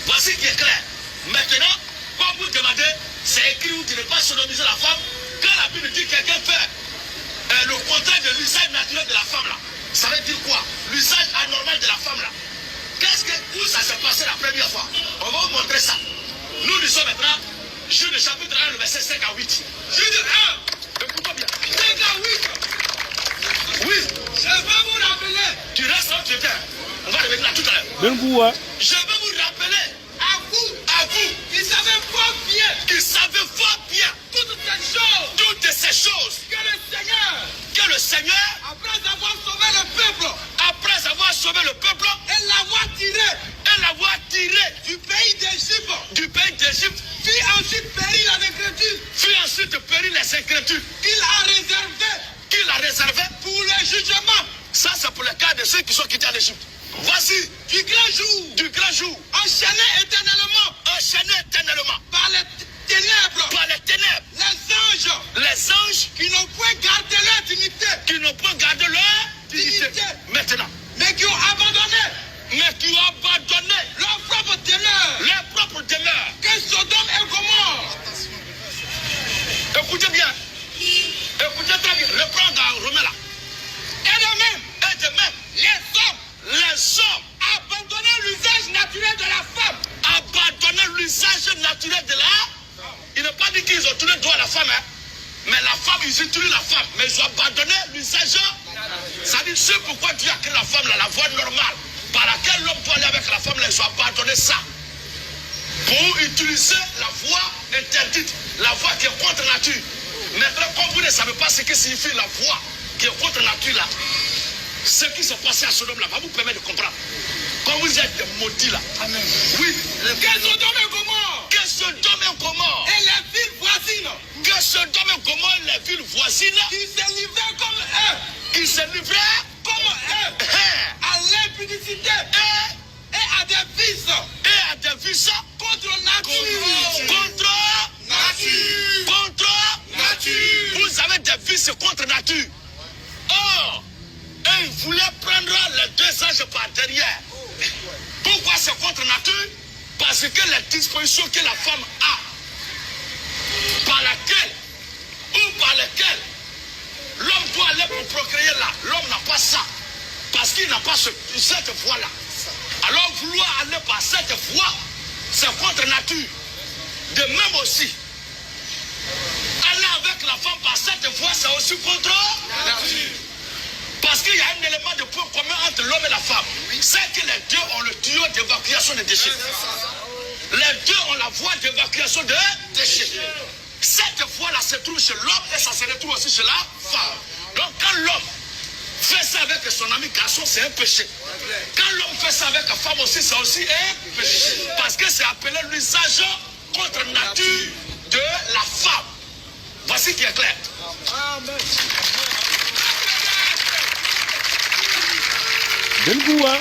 Voici qui est clair. Maintenant, quand vous demandez, c'est écrit où tu ne peux pas sodomiser la femme. Quand la Bible dit que quelqu'un fait, euh, le contraire de l'usage naturel de la femme là, ça veut dire quoi ? L'usage anormal de la femme là. Qu'est-ce que, où ça s'est passé la première fois ? On va vous montrer ça. Nous, nous sommes maintenant, Jude chapitre un, le verset cinq à huit. Jude un. Écoute-moi bien. Cinq à huit. Oui. Je vais vous rappeler. Tu restes là où tu étais. On va revenir là tout à l'heure. Beno ku wa. Je vais vous rappeler. À vous. À vous. Qui savez fort bien. Qui savez fort bien. Toutes ces choses. Toutes ces choses. Que le Seigneur. Que le Seigneur. Après avoir sauvé le peuple. Après avoir sauvé le peuple. Et l'avoir tiré. Et l'avoir tiré. Du pays d'Égypte. Du pays d'Égypte. Fit ensuite périr les incrédules. Fit ensuite périr les incrédules. Qu'il a réservé. Qu'il a réservé. Pour le jugement. Ça, c'est pour le cas de ceux qui sont quittés en Égypte. Voici. Du grand jour. Du grand jour. Enchaînés éternellement. Enchaînés éternellement. Par les ténèbres. Par les ténèbres. Les anges. Les anges. Qui n'ont point gardé leur dignité. Qui n'ont point gardé leur dignité. Dignité. Maintenant. Mais qui ont abandonné. Mais qui ont abandonné. Leur propre demeure. Leur propre demeure. Que Sodome et Gomorrhe. Écoutez bien. Écoutez très bien. Reprends dans Romains là. Et de même. Et de même. Les hommes. Les hommes. Abandonner l'usage naturel de la femme. Abandonner l'usage naturel de la. Il n'est pas dit qu'ils ont tourné le dos à la femme, hein. Mais la femme, ils utilisent la femme. Mais ils ont abandonné l'usage. Ça dit, c'est pourquoi Dieu a créé la femme, là, la voie normale par laquelle l'homme doit aller avec la femme, là, ils ont abandonné ça. Pour utiliser la voie interdite, la voie qui est contre nature. Maintenant, comme vous ne savez pas ce que signifie la voie qui est contre nature là, ce qui s'est passé à Sodome là va vous permettre de comprendre. Quand vous êtes des maudits là. Amen. Oui. Que Sodome et Gomorrhe. Que Sodome et Gomorrhe. Et les villes voisines. Que Sodome et Gomorrhe, les villes voisines. Qui se livraient comme eux. Qui se livraient. Comme eux. Hein. À l'impudicité. Hein. Et à des vices. Et à des vices. Contre nature. Contre nature. Contre nature. Vous avez des vices contre nature. Or, et ils voulaient prendre les deux anges par derrière. Pourquoi c'est contre nature ? Parce que les dispositions que la femme a, par laquelle ou par lesquelles l'homme doit aller pour procréer là, l'homme n'a pas ça. Parce qu'il n'a pas ce, cette voie-là. Alors vouloir aller par cette voie, c'est contre nature. De même aussi, aller avec la femme par cette voie, c'est aussi contre nature. Parce qu'il y a un élément de point commun entre l'homme et la femme. C'est que les deux ont le tuyau d'évacuation des déchets. Les deux ont la voie d'évacuation des déchets. Cette voie-là se trouve chez l'homme et ça se retrouve aussi chez la femme. Donc quand l'homme fait ça avec son ami garçon, c'est un péché. Quand l'homme fait ça avec la femme aussi, c'est aussi un péché. Parce que c'est appelé l'usage contre nature de la femme. Voici qui est clair. Beno ku wa.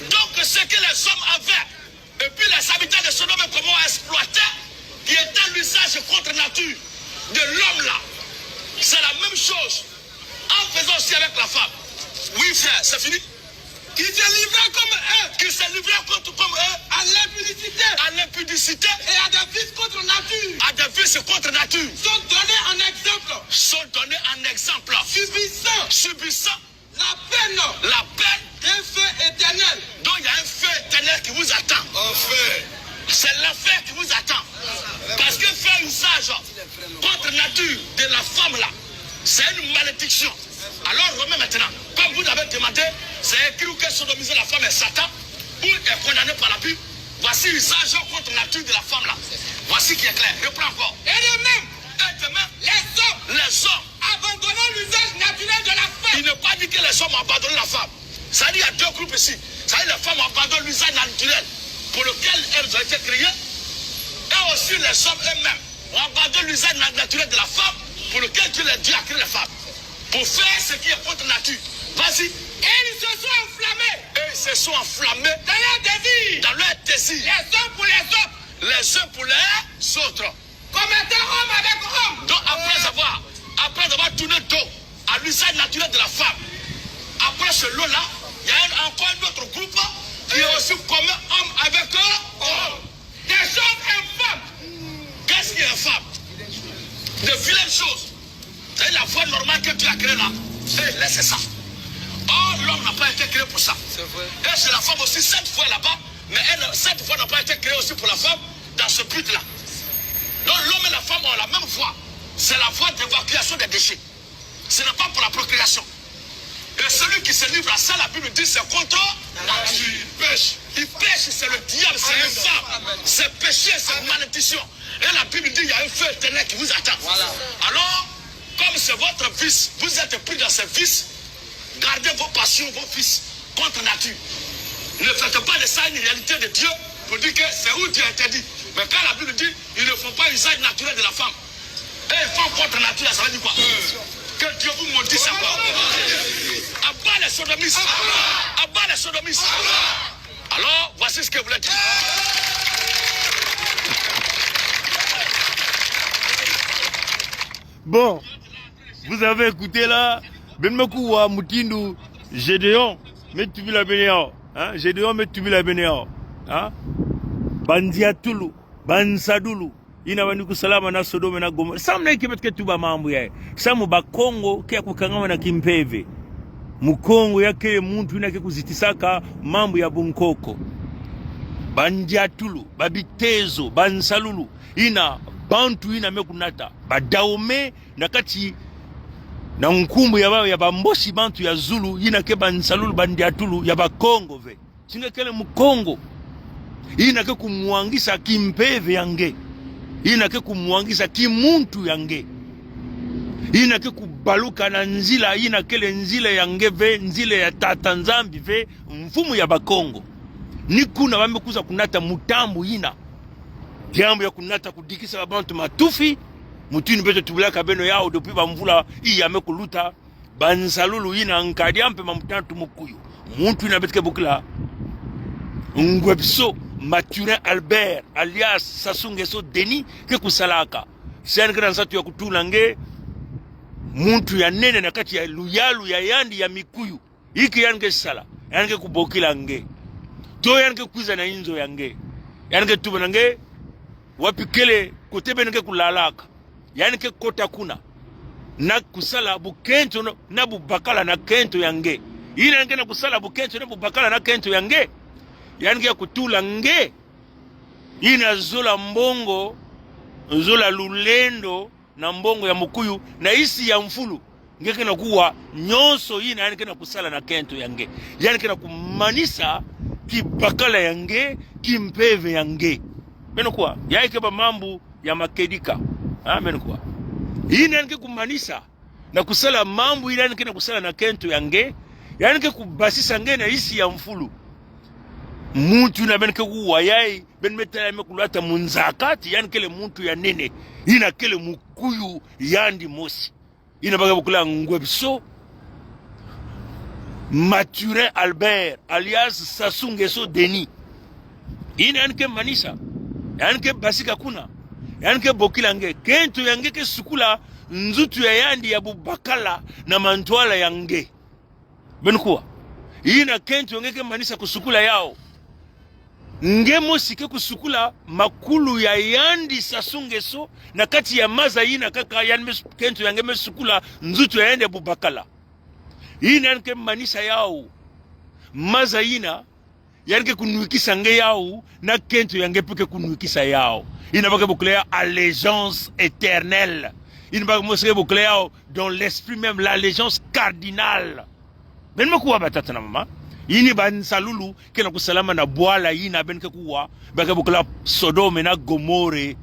Donc, ce que les hommes avaient, et puis les habitants de Sodome et Gomorrhe exploitaient, qui était l'usage contre nature de l'homme là, c'est la même chose en faisant aussi avec la femme. Oui, frère, c'est fini. Qui se livraient comme eux. Qui se livraient contre, comme eux. À l'impudicité. À l'impudicité. Et à des vices contre nature. À des vices contre nature. Sont donnés en exemple. Sont donnés en exemple. Subissant. Subissant. La peine. La peine. D'un feu éternel. Donc il y a un feu éternel qui vous attend. Un feu. C'est l'enfer qui vous attend. Parce que faire usage contre nature de la femme là, c'est une malédiction. Alors, Romain, maintenant, comme vous l'avez demandé, c'est écrit que sodomiser la femme est Satan, ou est condamné par la Bible. Voici usage contre nature de la femme là. Voici qui est clair. Reprends encore. Et de même, et de même, les hommes, les hommes, abandonnant l'usage naturel de la femme. Il n'est pas dit que les hommes ont abandonné la femme. Ça dit, il y a deux groupes ici. Ça dit, les femmes abandonnent l'usage naturel pour lequel elles ont été créées. Et aussi, les hommes eux-mêmes ont abandonné l'usage na-, naturel de la femme pour lequel Dieu, les dieux a créé la femme. Pour faire ce qui est contre nature. Vas-y. Et ils se sont enflammés. Et ils se sont enflammés. Dans leur désir. Dans leur désir. Les uns pour les autres. Les uns pour les autres. Commettant homme avec homme. Donc, après avoir, après avoir tourné dos à l'usage naturel de la femme, après ce lot-là, il y a un, encore un autre groupe qui est aussi commet homme avec homme. Des choses infâmes. Qu'est-ce qui est infâme ? De vilaines choses. C'est la voie normale que Dieu a créée là. Eh, laissez ça. Or, l'homme n'a pas été créé pour ça. C'est vrai. Et c'est la femme aussi, cette voie là-bas, mais elle, cette voie n'a pas été créée aussi pour la femme dans ce but-là. Donc, l'homme et la femme ont la même voie. C'est la voie d'évacuation des déchets. Ce n'est pas pour la procréation. Et celui qui se livre à ça, la Bible dit, c'est contre nature. Il pêche. Il pêche, c'est le diable, c'est l'infâme. C'est péché, c'est malédiction. Et la Bible dit, il y a un feu éternel qui vous attend. Voilà. Alors, comme c'est votre vice, vous êtes pris dans ce vice, gardez vos passions, vos vices contre nature. Ne faites pas de ça une réalité de Dieu pour dire que c'est où Dieu interdit. Mais quand la Bible dit, ils ne font pas usage naturel de la femme, et ils font contre nature, ça veut dire quoi ? Que Dieu vous maudisse encore. À bas les sodomistes. À bas les sodomistes. Alors, voici ce que vous voulez dire. Bon, vous avez écouté là, beno me kuwa mutindu Gédéon me tubila beno yawu, hein? Gédéon me tubila beno yawu, hein? Bandiatulu, bansadulu, yina bani kusalama na Sodome na Gomore. Samu na inki beto ke tuba mambu yayi? Samu Bakongo ke ya kukangamana kimpeve. Mukongo ya kele muntu yina ke kuzitisaka mambu ya bunkoko. Bandiatulu, babitezo, bansalulu, yina bantu yina me kunata. Ba Dahomey na kati na nkumbu ya ba, ya ba Mbochi, bantu ya zulu, yina ke bansalulu, bandiatulu ya Bakongo ve. Ti nge kele Mukongo, yina ke kumwangisa kimpeve ya nge, yina ke kumwangisa kimuntu ya nge, yina ke kubaluka na nzila yina kele nzila ya nge ve, nzila ya Tata Nzambi ve, Mfumu ya Bakongo. Ni kuna ba me kwiza kunata mutambu yina. Diambu ya kunata kudikisa ba bantu matufi, mutindu beto tubilaka beno yawu depuis bamvula iya me kuluta. Bansalulu yina nkadi ya mpemba mutantu mukuyu. Muntu yina beto ke bokila Ngwebiso Mathurin Albert, alias Sassou Nguesso Denis, ke kusalaka. Si yandi ke na nsatu ya kutula nge muntu ya nene na kati ya luyalu ya yandi ya mikuyu. Inki yandi ke sala? Yandi ke kubokila nge. To yandi ke kwiza na inzo ya nge. Yandi ke tuba na nge, wapi kele, kote beno ke kulalaka. Yandi ke kota kuna na kusala bukento na, na bubakala na kento ya nge. Yina yandi ke na kusala bukento na bubakala na kento ya nge, yandi ke ya kutula nge yina zola mbongo, zola lulendo na mbongo ya mukuyu na nsi ya mfulu. Nge ke na kuwa nyonso yina yandi ke na kusala na kento ya nge. Yandi ke na kumanisa kibakala ya nge, kimpeve ya nge. Beno kuwa, yayi ke ba mambu ya makedika. Ah, beno kuwa. Yina yandi ke kumanisa na kusala mambu yina yandi ke na kusala na kento ya nge, yandi ke kubasisa nge na nsi ya mfulu. Muntu yina beno ke kuwa yayi, beno me tala me kulwata mu nzaka ti yandi kele muntu ya nene, yina kele mukuyu yandi mosi. Yina ba ke bokila Ngwebiso Mathurin Albert, alias Sassou Nguesso Denis. Yina yandi ke manisa, yandi ke basika kuna, yandi ke bokila nge, kento ya nge ke sukula nzutu ya yandi ya bubakala na mantwala ya nge. Beno kuwa. Yina kento ya nge ke manisa kusukula yawu. Nge mosi ke kusukula makulu ya yandi Sassou Nguesso na kati ya maza yina kaka yandi me su-, kento ya nge me sukula nzutu ya yandi ya bubakala. Yina yandi ke manisa yawu. Maza yina yandi ke kunwikisa nge yawu, na kento ya nge mpe ke kunwikisa yawu. Yina ba ke bokila yawu allégeance éternelle. Yina ba ke mose bokila yawu dans l'esprit même, l'allégeance cardinale. Beno me kuwa batata na mama. Yina bansalulu ke na kusalama na bwala yina beno ke kuwa, ba ke bokila Sodome na Gomore.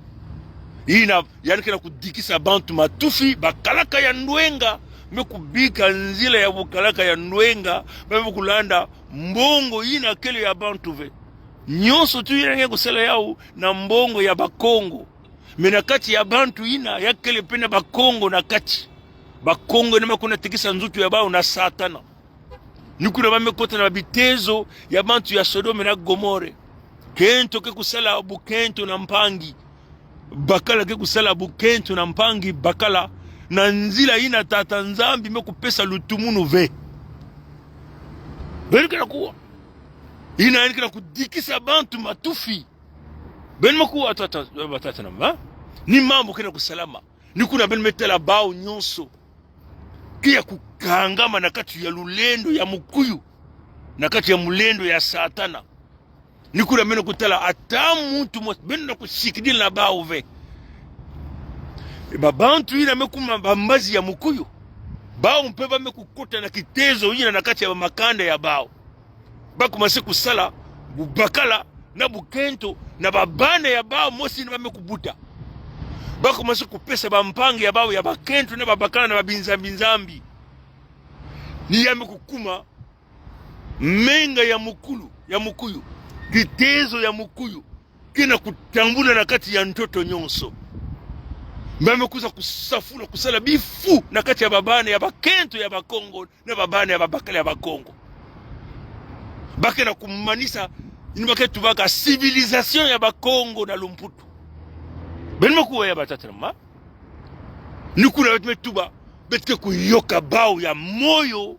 Yina yandi ke na kudikisa bantu matufi, bakalaka ya ndwenga, me kubika nzila ya bukalaka ya ndwenga, ba me kulanda mbongo yina kele ya bantu ve. Nyonso tu yina nge kusala yawu na mbongo ya Bakongo. Mais na kati ya bantu yina, ya kele mpe na Bakongo na kati. Bakongo yina me kuna tekisa nzutu ya bawu na Satana. Ni kuna ba me kota na bitezo ya bantu ya Sodome na Gomore. Kento ke kusala bukento na mpangi. Bakala ke kusala bukento na mpangi, bakala na nzila yina Tata Nzambi me kupesa lutumunu ve. Beno ke na kuwa. Yina yandi ke na kudikisa bantu matufi. Beno me kuwa tata, batata na mama. Ni mambu ke na kusalama. Ni kuna beno me tala bawu nyonso ke ya kukangama na kati ya lulendo ya mukuyu, na kati ya mulendo ya Satana. Ni kuna beno kutala ata muntu mo-, beno na kusikidila bawu ve. E, babantu yina me kuma bambazi ya mukuyu, bawu mpe ba me kukota na kitezo yina na kati ya bamakanda ya bawu. Ba commencer kusala bubakala na bukento na babana ya bawu mosi yina ba me kubuta. Ba commencer kupesa bampangi ya bawu ya bakento na babakala na babinzambi-nzambi. Ni ya me kukuma menga ya mukulu, ya mukuyu, kitezo ya mukuyu ke na kutambula na kati ya ntoto nyonso. Ba me kwiza kusafula, kusala bifu na kati ya babana ya bakento ya Bakongo na babana ya babakala ya Bakongo. Ba ke na kumanisa yina ba ke tubaka civilisation ya Bakongo na lumputu. Beno me kuwa ya batata na mama. Ni kuna beto me tuba, beto ke kuyoka bawu ya moyo,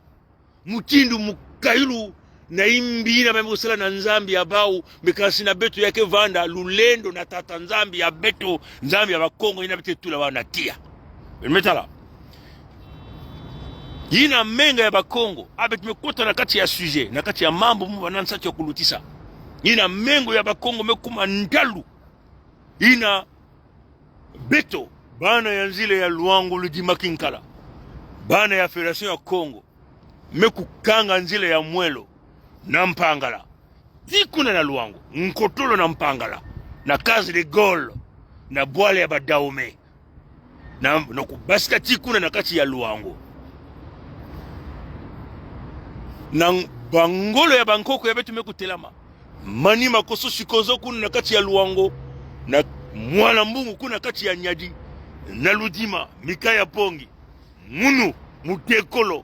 mutindu mukayulu na imbi yina ba me kusala na Nzambi ya bawu, mais kansi na beto ya ke vanda lulendo na Tata Nzambi ya beto, Nzambi ya Bakongo, yina beto ke tula bawu na tiya. Beno me tala. Yina menga ya Bakongo, a beto me kota na kati ya sujet, na kati ya mambu mu bana nsatu ya kulutisa. Yina menga ya Bakongo me kuma ntalu. Yina beto, bana ya nzila ya Loango, Loudima, Kinkala, bana ya Fédération ya Kongo, me kukanga nzila ya mwelo na Mpangala, tii kuna na Loango, Nkotolo na Mpangala, na Case de Gaulle, na bwala ya ba Dahomey, na, na kubasika tii kuna na kati ya Loango. Na bangolo ya bankoko ya beto me kutelama. Manima, Koso, Sikozo kuna na kati ya Loango, na Mwala Mbungu kuna kati ya Niari, na Loudima, Mika ya Pongi, Munu, Mutekolo,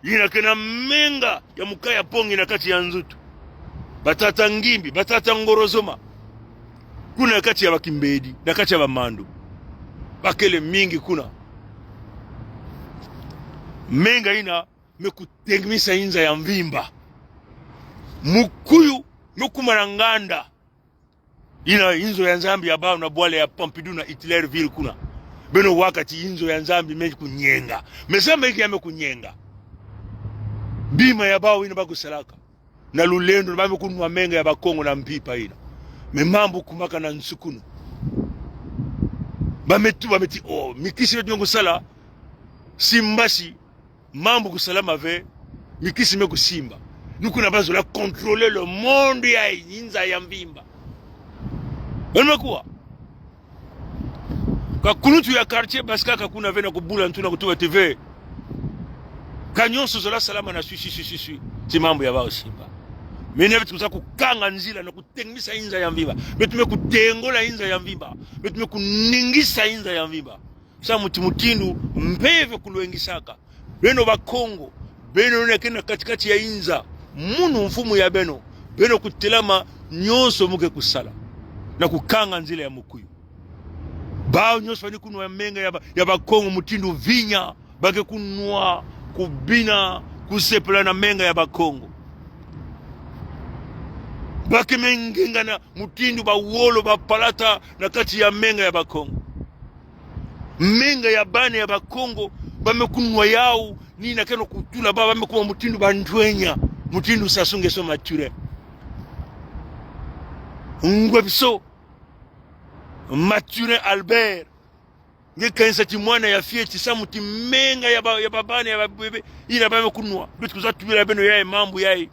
yina ke na menga ya Mika ya Pongi na kati ya Nzutu. Batata Ngimbi, batata Ngorozoma, kuna na kati ya ba Kimbedi, na kati ya ba Mandu. Ba kele mingi kuna. Menga yina me kutengimisa inza ya mvimba. Mukuyu me kuma na nganda. Yina inzo ya Nzambi ya bawu na bwala ya Pompidou na Hitlerville kuna. Beno waka ti inzo ya Nzambi me kunyenga. Mais ça me ke ya me kunyenga. Bima ya bawu yina ba kusalaka na lulendo, ba me kunwa menga ya Bakongo na mpimpa yina. Mais mambu kumaka na nsukunu. Ba me tuba, ba me ti, oh, mikisi beto me kusala, simbasi, mambu kusalama ve, mikisi me kusimba. Ni kuna ba zola contrôler le monde ya inza ya mvimba. Beno me kuwa. Ka kuluntu ya quartier basikaka kuna ve na kubula ntu na kutuba ti ve, ka nyonso zola salama na swi, swi, swi, swi, swi. Ti mambu ya bawu simba. Mais na beto kwiza kukanga nzila na kutengimisa inza ya mvimba. Beto me kutengola inza ya mvimba. Beto me kuningisa inza ya mvimba. Samu ti mutindu mpeve kulwengisaka. Beno Bakongo, beno yina ke na kati-kati ya inza, munu mfumu ya beno, beno kutelama, nyonso mu ke kusala na kukanga nzila ya mukuyu. Bawu nyonso bani kunwa menga ya ba, ya Bakongo mutindu vinya, ba ke kunwa, kubina, kusepela na menga ya Bakongo. Ba ke me ngengana mutindu bawolo, bapalata na kati ya menga ya Bakongo. Menga ya bana ya Bakongo, ba me kunwa yawu, ni yina ke na kutula bawu, ba me kuma mutindu bantwenya, mutindu Sassou Nguesso Mathurin. Ngwe biso. Mathurin Albert. Nge kanisa ti mwana ya fioti samu ti menga ya ba, ya babana, ya babebe, yina ba me kunwa. Beto kwiza tubila beno yayi mambu yayi.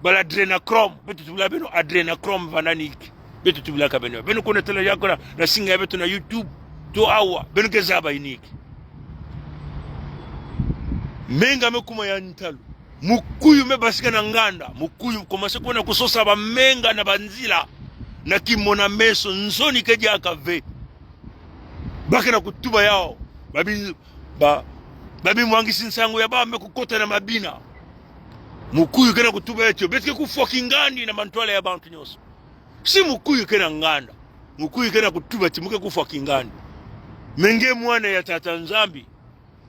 Bala adrenochrome, beto tubila beno adrenochrome va nani iki. Beto tubilaka beno. Beno kona tala ya kona na singa ya beto na YouTube. To awa, beno ke zaba yini iki. Menga me kuma ya ntalu. Mukuyu me basika na nganda. Mukuyu commencer kwenda kusosa bamenga na banzila. Na kimona-meso, nsoni ke diaka ve. Ba ke na kutuba yawu. Babi, ba, babi mwangisi nsangu ya bawu me kukota na mabina. Mukuyu ke na kutuba ya ti o, beto ke kufwa kingandi na mantwala ya bantu nyonso. Si mukuyu ke na nganda. Mukuyu ke na kutuba ti mu ke kufwa kingandi. Mais nge mwana ya Tata Nzambi.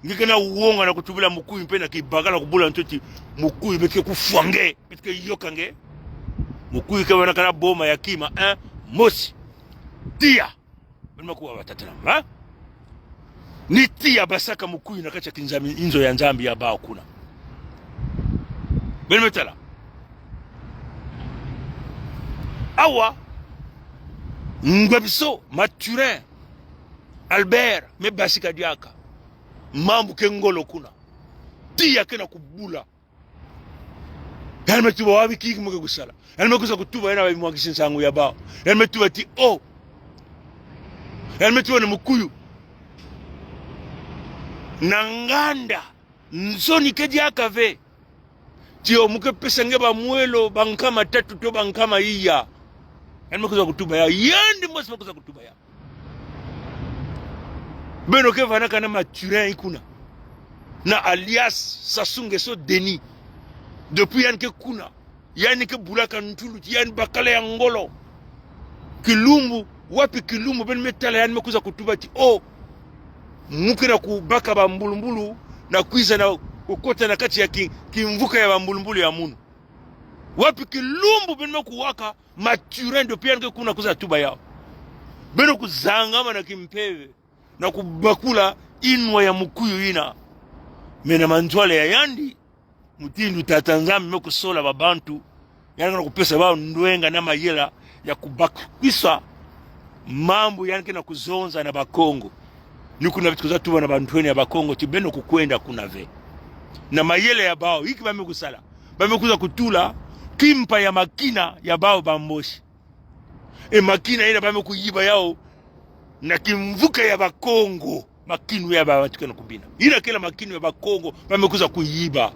Nge ke na wonga na kutubila mukuyu mpe na kibakala kubula nto ti mukuyu beto ke kufwa nge, beto ke yoka nge. Mukuyu ke bana kana boma ya kima, eh, mosi. Tiya. Beno makuwa batata na mama. Ni tiya basaka mukuyu na kati ya kinzambi, inzo ya Nzambi ya bawu kuna. Beno me tala. Awa. Ngwe biso, Mathurin. Albert, me basika diaka. Mambu ke ngolo kuna. Tiya ke na kubula. Yandi me tuba wapi, inki mu ke kusala. Yandi me kwiza kutuba yandi na babi mwangisi nsangu ya bawu. Yandi me tuba ti o. Yandi me tuba na mukuyu. Na nganda. Nsoni ke diaka ve. Ti o mu ke pesa nge bamwelo, bankama tatu to bankama iya. Yandi me kwiza kutuba yawu. Yandi mosi me kwiza kutuba yawu. Beno ke vanaka na Mathurin kuna. Na alias Sassou Nguesso Denis. Depuis yandi ke kuna. Yandi ke bulaka ntulu ti yandi bakala ya ngolo. Kilumbu, wapi kilumbu, beno me tala yandi me kwiza kutuba ti o. Mu ke na kubaka bambulumbulu, na kwiza na kukota na kati ya ki, kimvuka ya bambulumbulu ya munu. Wapi kilumbu beno me kuwaka, Mathurin depuis yandi ke kuna kwiza tuba yawu. Beno kuzangama na kimpeve, na kubakula yinwa ya mukuyu yina. Mais na mantwala ya yandi, mutindu Tata Nzambi me kusola babantu, yandi ke na kupesa bawu ndwenga na mayela ya kubakisa mambu yandi ke na kuzonza na Bakongo. Ni kuna beto kwiza tuba na bantwenia Bakongo ti beno kukwenda kuna ve. Na mayela ya bawu, inki ba me kusala. Ba me kwiza kutula kimpa ya makina ya bawu Bamboshi. E makina yina ba me kuyiba yawu na kimvuka ya Bakongo. Makinu ya bawu ke na kubina. Yina kele makinu ya Bakongo, ba me kwiza kuyiba.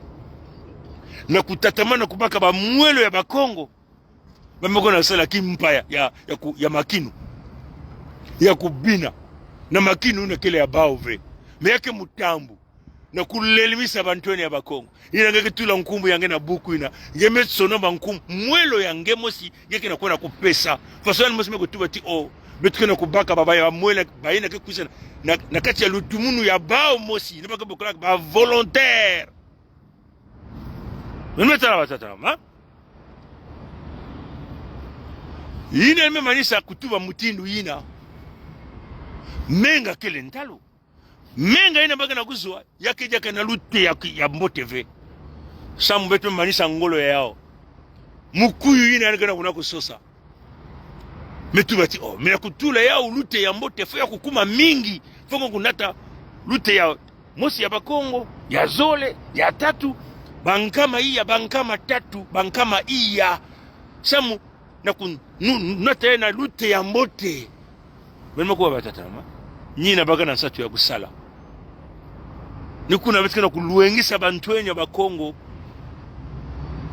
Na kutatamana kubaka bamwelo ya Bakongo. Ba me kwenda sala kimpa ya, ya, ya ku, ya makinu. Ya kubina. Na makinu yina kele ya bawu ve. Mais ya ke mutambu. Na kulelebisa bantwenia Bakongo. Yina nge ke tula nkumbu ya nge na buku yina. Nge me sono bankumbu. Mwelo ya nge mosi, nge ke na kwenda kupesa. Faso yandi mosi me kutuba ti o. Beto ke na kubaka baba ya mwelo, bayina ke kwisa na, na, na kati ya lutumunu ya bawu mosi. Yina ba ke bokila ba volontaire. Beno me tala batata na mama. Yina me manisa kutuba mutindu yina. Menga kele ntalu. Menga yina ba ke na kuzwa, ya ke diaka na lute ya, ya mbote ve. Samu beto me manisa ngolo yawu. Mukuyu yina yandi ke na kuna kusosa. Me tuba ti o, me na kutula yawu lute ya mbote, faut ya kukuma mingi, faut nge kunata lute ya mosi ya Bakongo, ya zole, ya tatu, bankama iya, bankama tatu, bankama iya. Samu na ku, nu, nata ye na lute ya mbote. Beno makuwa batata na mama. Ni yina ba ke na nsatu ya kusala. Ni kuna beto ke na kulwengisa bantwenia Bakongo.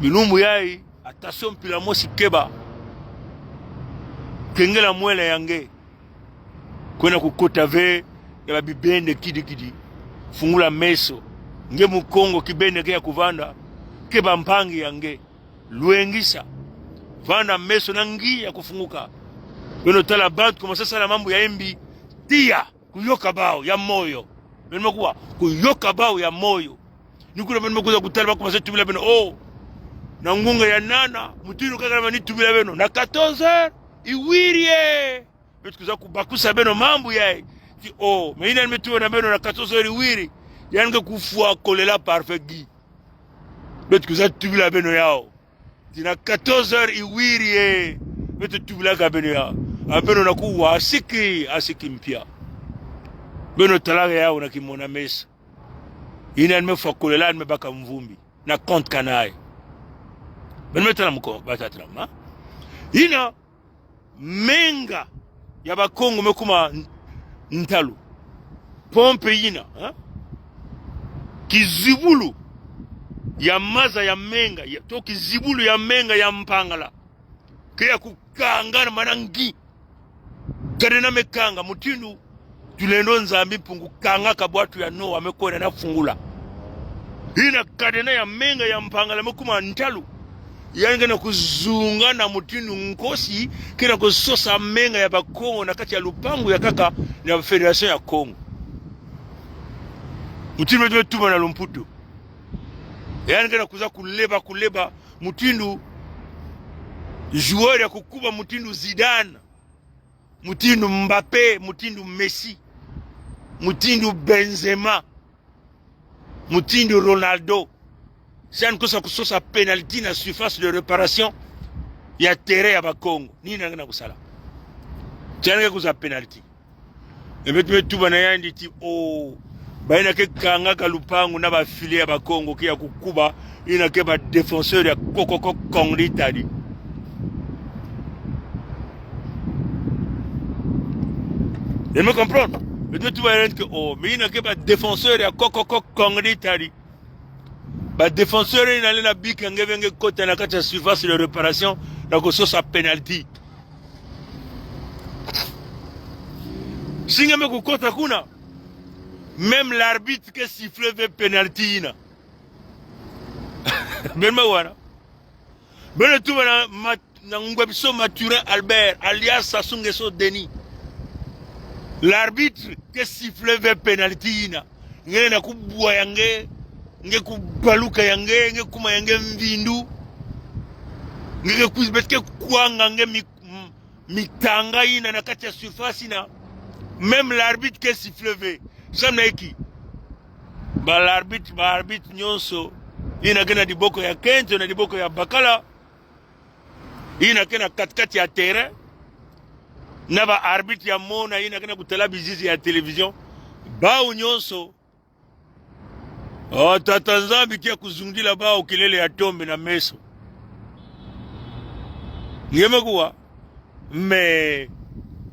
Bilumbu yayi, attention, mpila mosi keba. Kengela mwela ya nge. Kwenda kukota ve ya babibende kidi-kidi. Fungula meso. Nge Mukongo, kibende ke ya kuvanda. Keba mpangi ya nge. Lwengisa. Vanda meso na nge ya kufunguka. Beno tala bantu commencer sala mambu ya yimbi. Tiya. Kuyoka bawu ya moyo. Beno makuwa. Kuyoka bawu ya moyo. Ni kuna beno me kwiza kutala ba commencer tubila beno. O. Na ngunga ya nana. Mutindu kaka na mani tubila beno. Na quatorze heures. Iwiri e. Beto kwiza kubakusa beno mambu yayi. Ti o. Mais yina me tuba na beno na quatorze heures iwiri. Yandi ke kufwa choléra parfait gi. Beto kwiza tubila beno yawu. Ti na quatorze heures iwiri e. Beto tubalaka beno ya. A beno na kuwa asiki, asiki mpia. Beno talaka yawu na kimona meso. Ina ni mefwa kolela, ni mebaka mvumbi. Na compte kanaye. Beno metala muko, batatala ma. Ina menga ya Bakongo mekuma n-, ntalu. Pompe ina, ha? Kizibulu ya maza ya menga, ya, to kizibulu ya menga ya Mpangala. Ke ya kukanga na manangi. Cadenas mekanga, mutindu Tulendo Nzambi Mpungu kangaka bwatu ya Noa, mekwenda na fungula. Ina cadenas ya menga ya Mpangala mekuma ntalu. Yandi ke na kuzunga na mutindu nkosi, ke na kusosa menga ya Bakongo na kati ya lupangu ya nkaka na Fédération ya Kongo. Mutindu beto tuba na lumputu. Yandi ke na kuza kuleba, kuleba, mutindu joueur ya kukuba, mutindu Zidane, mutindu Mbappé, mutindu Messi, mutindu Benzema, mutindu Ronaldo. Si yandi kosa kusosa penalty na surface de réparation ya terrain ya Bakongo. Nini yandi ke na kusala? Si yandi ke kuza penalty. E beto metuba na yandi ti o, bayina ke kangaka lupangu na ba filets ya Bakongo ke ya kukuba, yina ke ba défenseurs ya kokoko kongri tadi. Beno me comprendre? Beto metuba na yandi ke o, mais yina ke ba défenseurs ya kokoko kongri tadi. Ba défenseurs yina lenda bika nge ve nge kota na kati ya surface de réparation na kusosa penalty. Si nge me kukota kuna, même l'arbitre ke siffler ve penalty yina. Beno me wana. Beno tuba na Ma-, na Ngwebso Mathurin Albert, alias Sassou Nguesso Denis. L'arbitre ke siffler ve penalty yina. Nge na kubwa ya nge, nge kubaluka ya nge, nge kuma ya nge mvindu. Nge ke kwiza, beto ke kwanga nge mi-, m-, mitanga yina na kati ya surface yina. Même l'arbitre ke siffler ve. Samu na inki? Ba l'arbitre, ba arbitres nyonso, yina ke na diboko ya kento, na diboko ya bakala, yina ke na kati-kati ya terrain, na ba arbitres ya mona, yina ke na kutala bizizi ya télévision, bawu nyonso, o, Tata Nzambi ke ya kuzungidila bawu kilele ya tombe na meso. Nge me kuwa, mais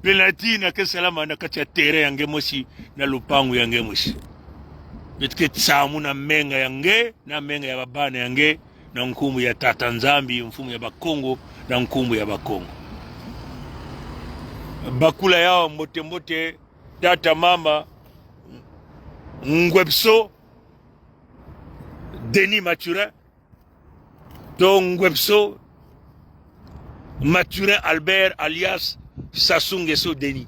penalty yina ke salama na kati ya terrain ya nge mosi, na lupangu ya nge mosi. Beto ke tsamuna menga ya nge, na menga ya babana ya nge, na nkumbu ya Tata Nzambi, Mfumu ya Bakongo, na nkumbu ya Bakongo. Bakula yawu mbote-mbote, tata, mama, Ngwebso Denis Mathurin, to Ngwebso Mathurin Albert alias Sassou Nguesso Denis.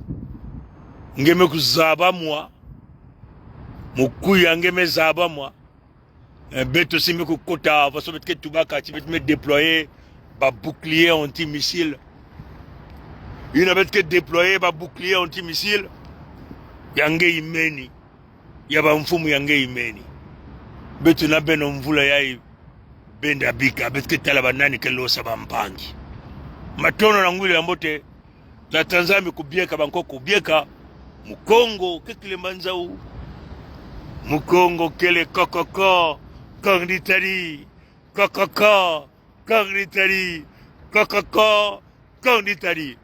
Nge me kuzaba mwa, mukuyu ya nge me zaba mwa. Eh, beto si me kukota, faso beto ke tubaka, ti beto me déployer ba bouclier anti-missile. Yina beto ke déployer ba bouclier anti-missile ya nge imeni, ya ba mfumu ya nge imeni. Beto na beno mvula yayi benda bika, beto ke tala ba nani ke losa ba mpangi. Matondo na ngwilu ya mbote. Tata Nzambi kubieka, bankoko kubieka. Mukongo ke kele mbanzau. Mukongo kele kokoko kongri tadi. Kokoko kongri tadi. Kokoko kongri tadi.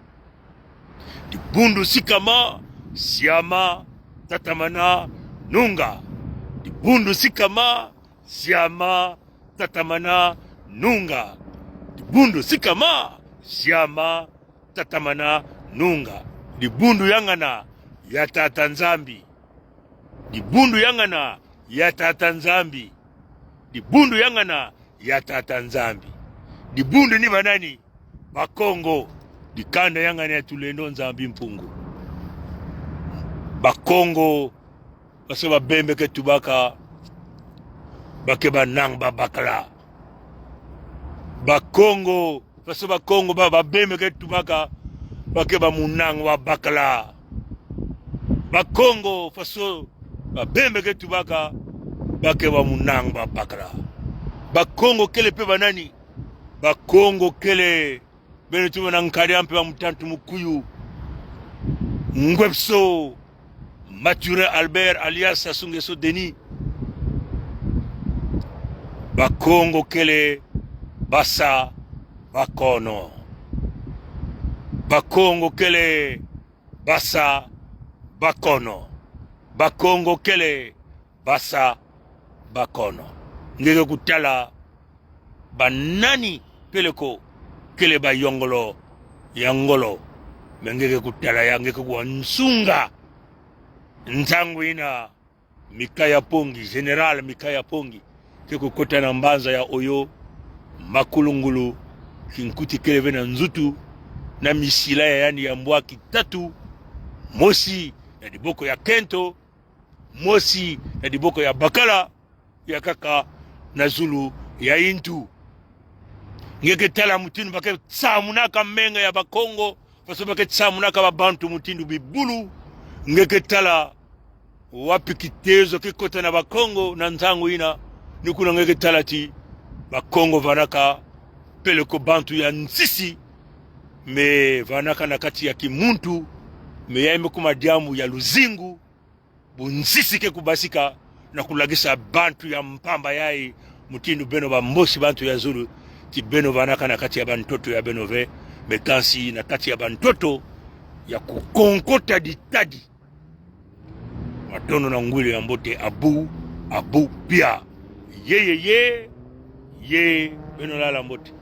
Dibundu sikama, siama, tatamana, nunga. Dibundu sikama, siama, tatamana, nunga. Dibundu sikama, siama, tatamana, nunga. Dibundu yangana ya Tata Nzambi. Dibundu yangana ya Tata Nzambi. Dibundu yangana ya Tata Nzambi. Dibundu ni ba nani? Bakongo. Dikanda yangana ya Tulendo Nzambi Mpungu. Bakongo, faso ba Bembe ke tubaka, ba ke ba nang ba bakala. Bakongo, faso Bakongo ba, ba Bembe ke tubaka, ba ke ba munang wa bakala. Bakongo, faso ba Bembe ke tubaka, ba ke ba munang ba bakala. Bakongo kele pe ba nani? Bakongo kele Beno tumona nkadi a mpe ba mutantu mukuyu. Ngwepso Mathurin Albert alias Sassou Nguesso Denis. Bakongo kele basa bakono. Bakongo kele basa bakono. Bakongo kele basa bakono. Nge ke kutala banani peleko kele bayongolo ya ngolo. Me nge ke kutala ya nge ke kuwa nsunga. Ntangu ina Mikaya Pongi, Général Mikaya Pongi, ke kukota na mbanza ya Oyo, Makulungulu, kinkuti kele ve na nzutu, na misila ya yandi ya mbwa ki tatu, mosi na diboko ya kento, mosi na diboko ya bakala, ya kaka na zulu ya intu. Nge ke tala mutindu ba ke tsamunaka menga ya Bakongo, faso ba ke tsamunaka babantu mutindu bibulu. Nge ke tala wapi kitezo ke kota na Bakongo na ntangu ina, ni kuna nge ke tala ti Bakongo vanaka peleko bantu ya nsisi, me vanaka na kati ya kimuntu, me ya me kuma diambu ya luzingu, bunsisi ke kubasika na kulakisa bantu ya mpamba yayi, mutindu beno ba Mbosi, bantu ya zulu, ti beno vanaka na kati ya bantoto ya beno ve, me kansi na kati ya bantoto ya kukonkota ditadi. Matondo na ngwilu ya mbote, abu, abu pia. Ye, ye, ye, ye, beno lala mbote.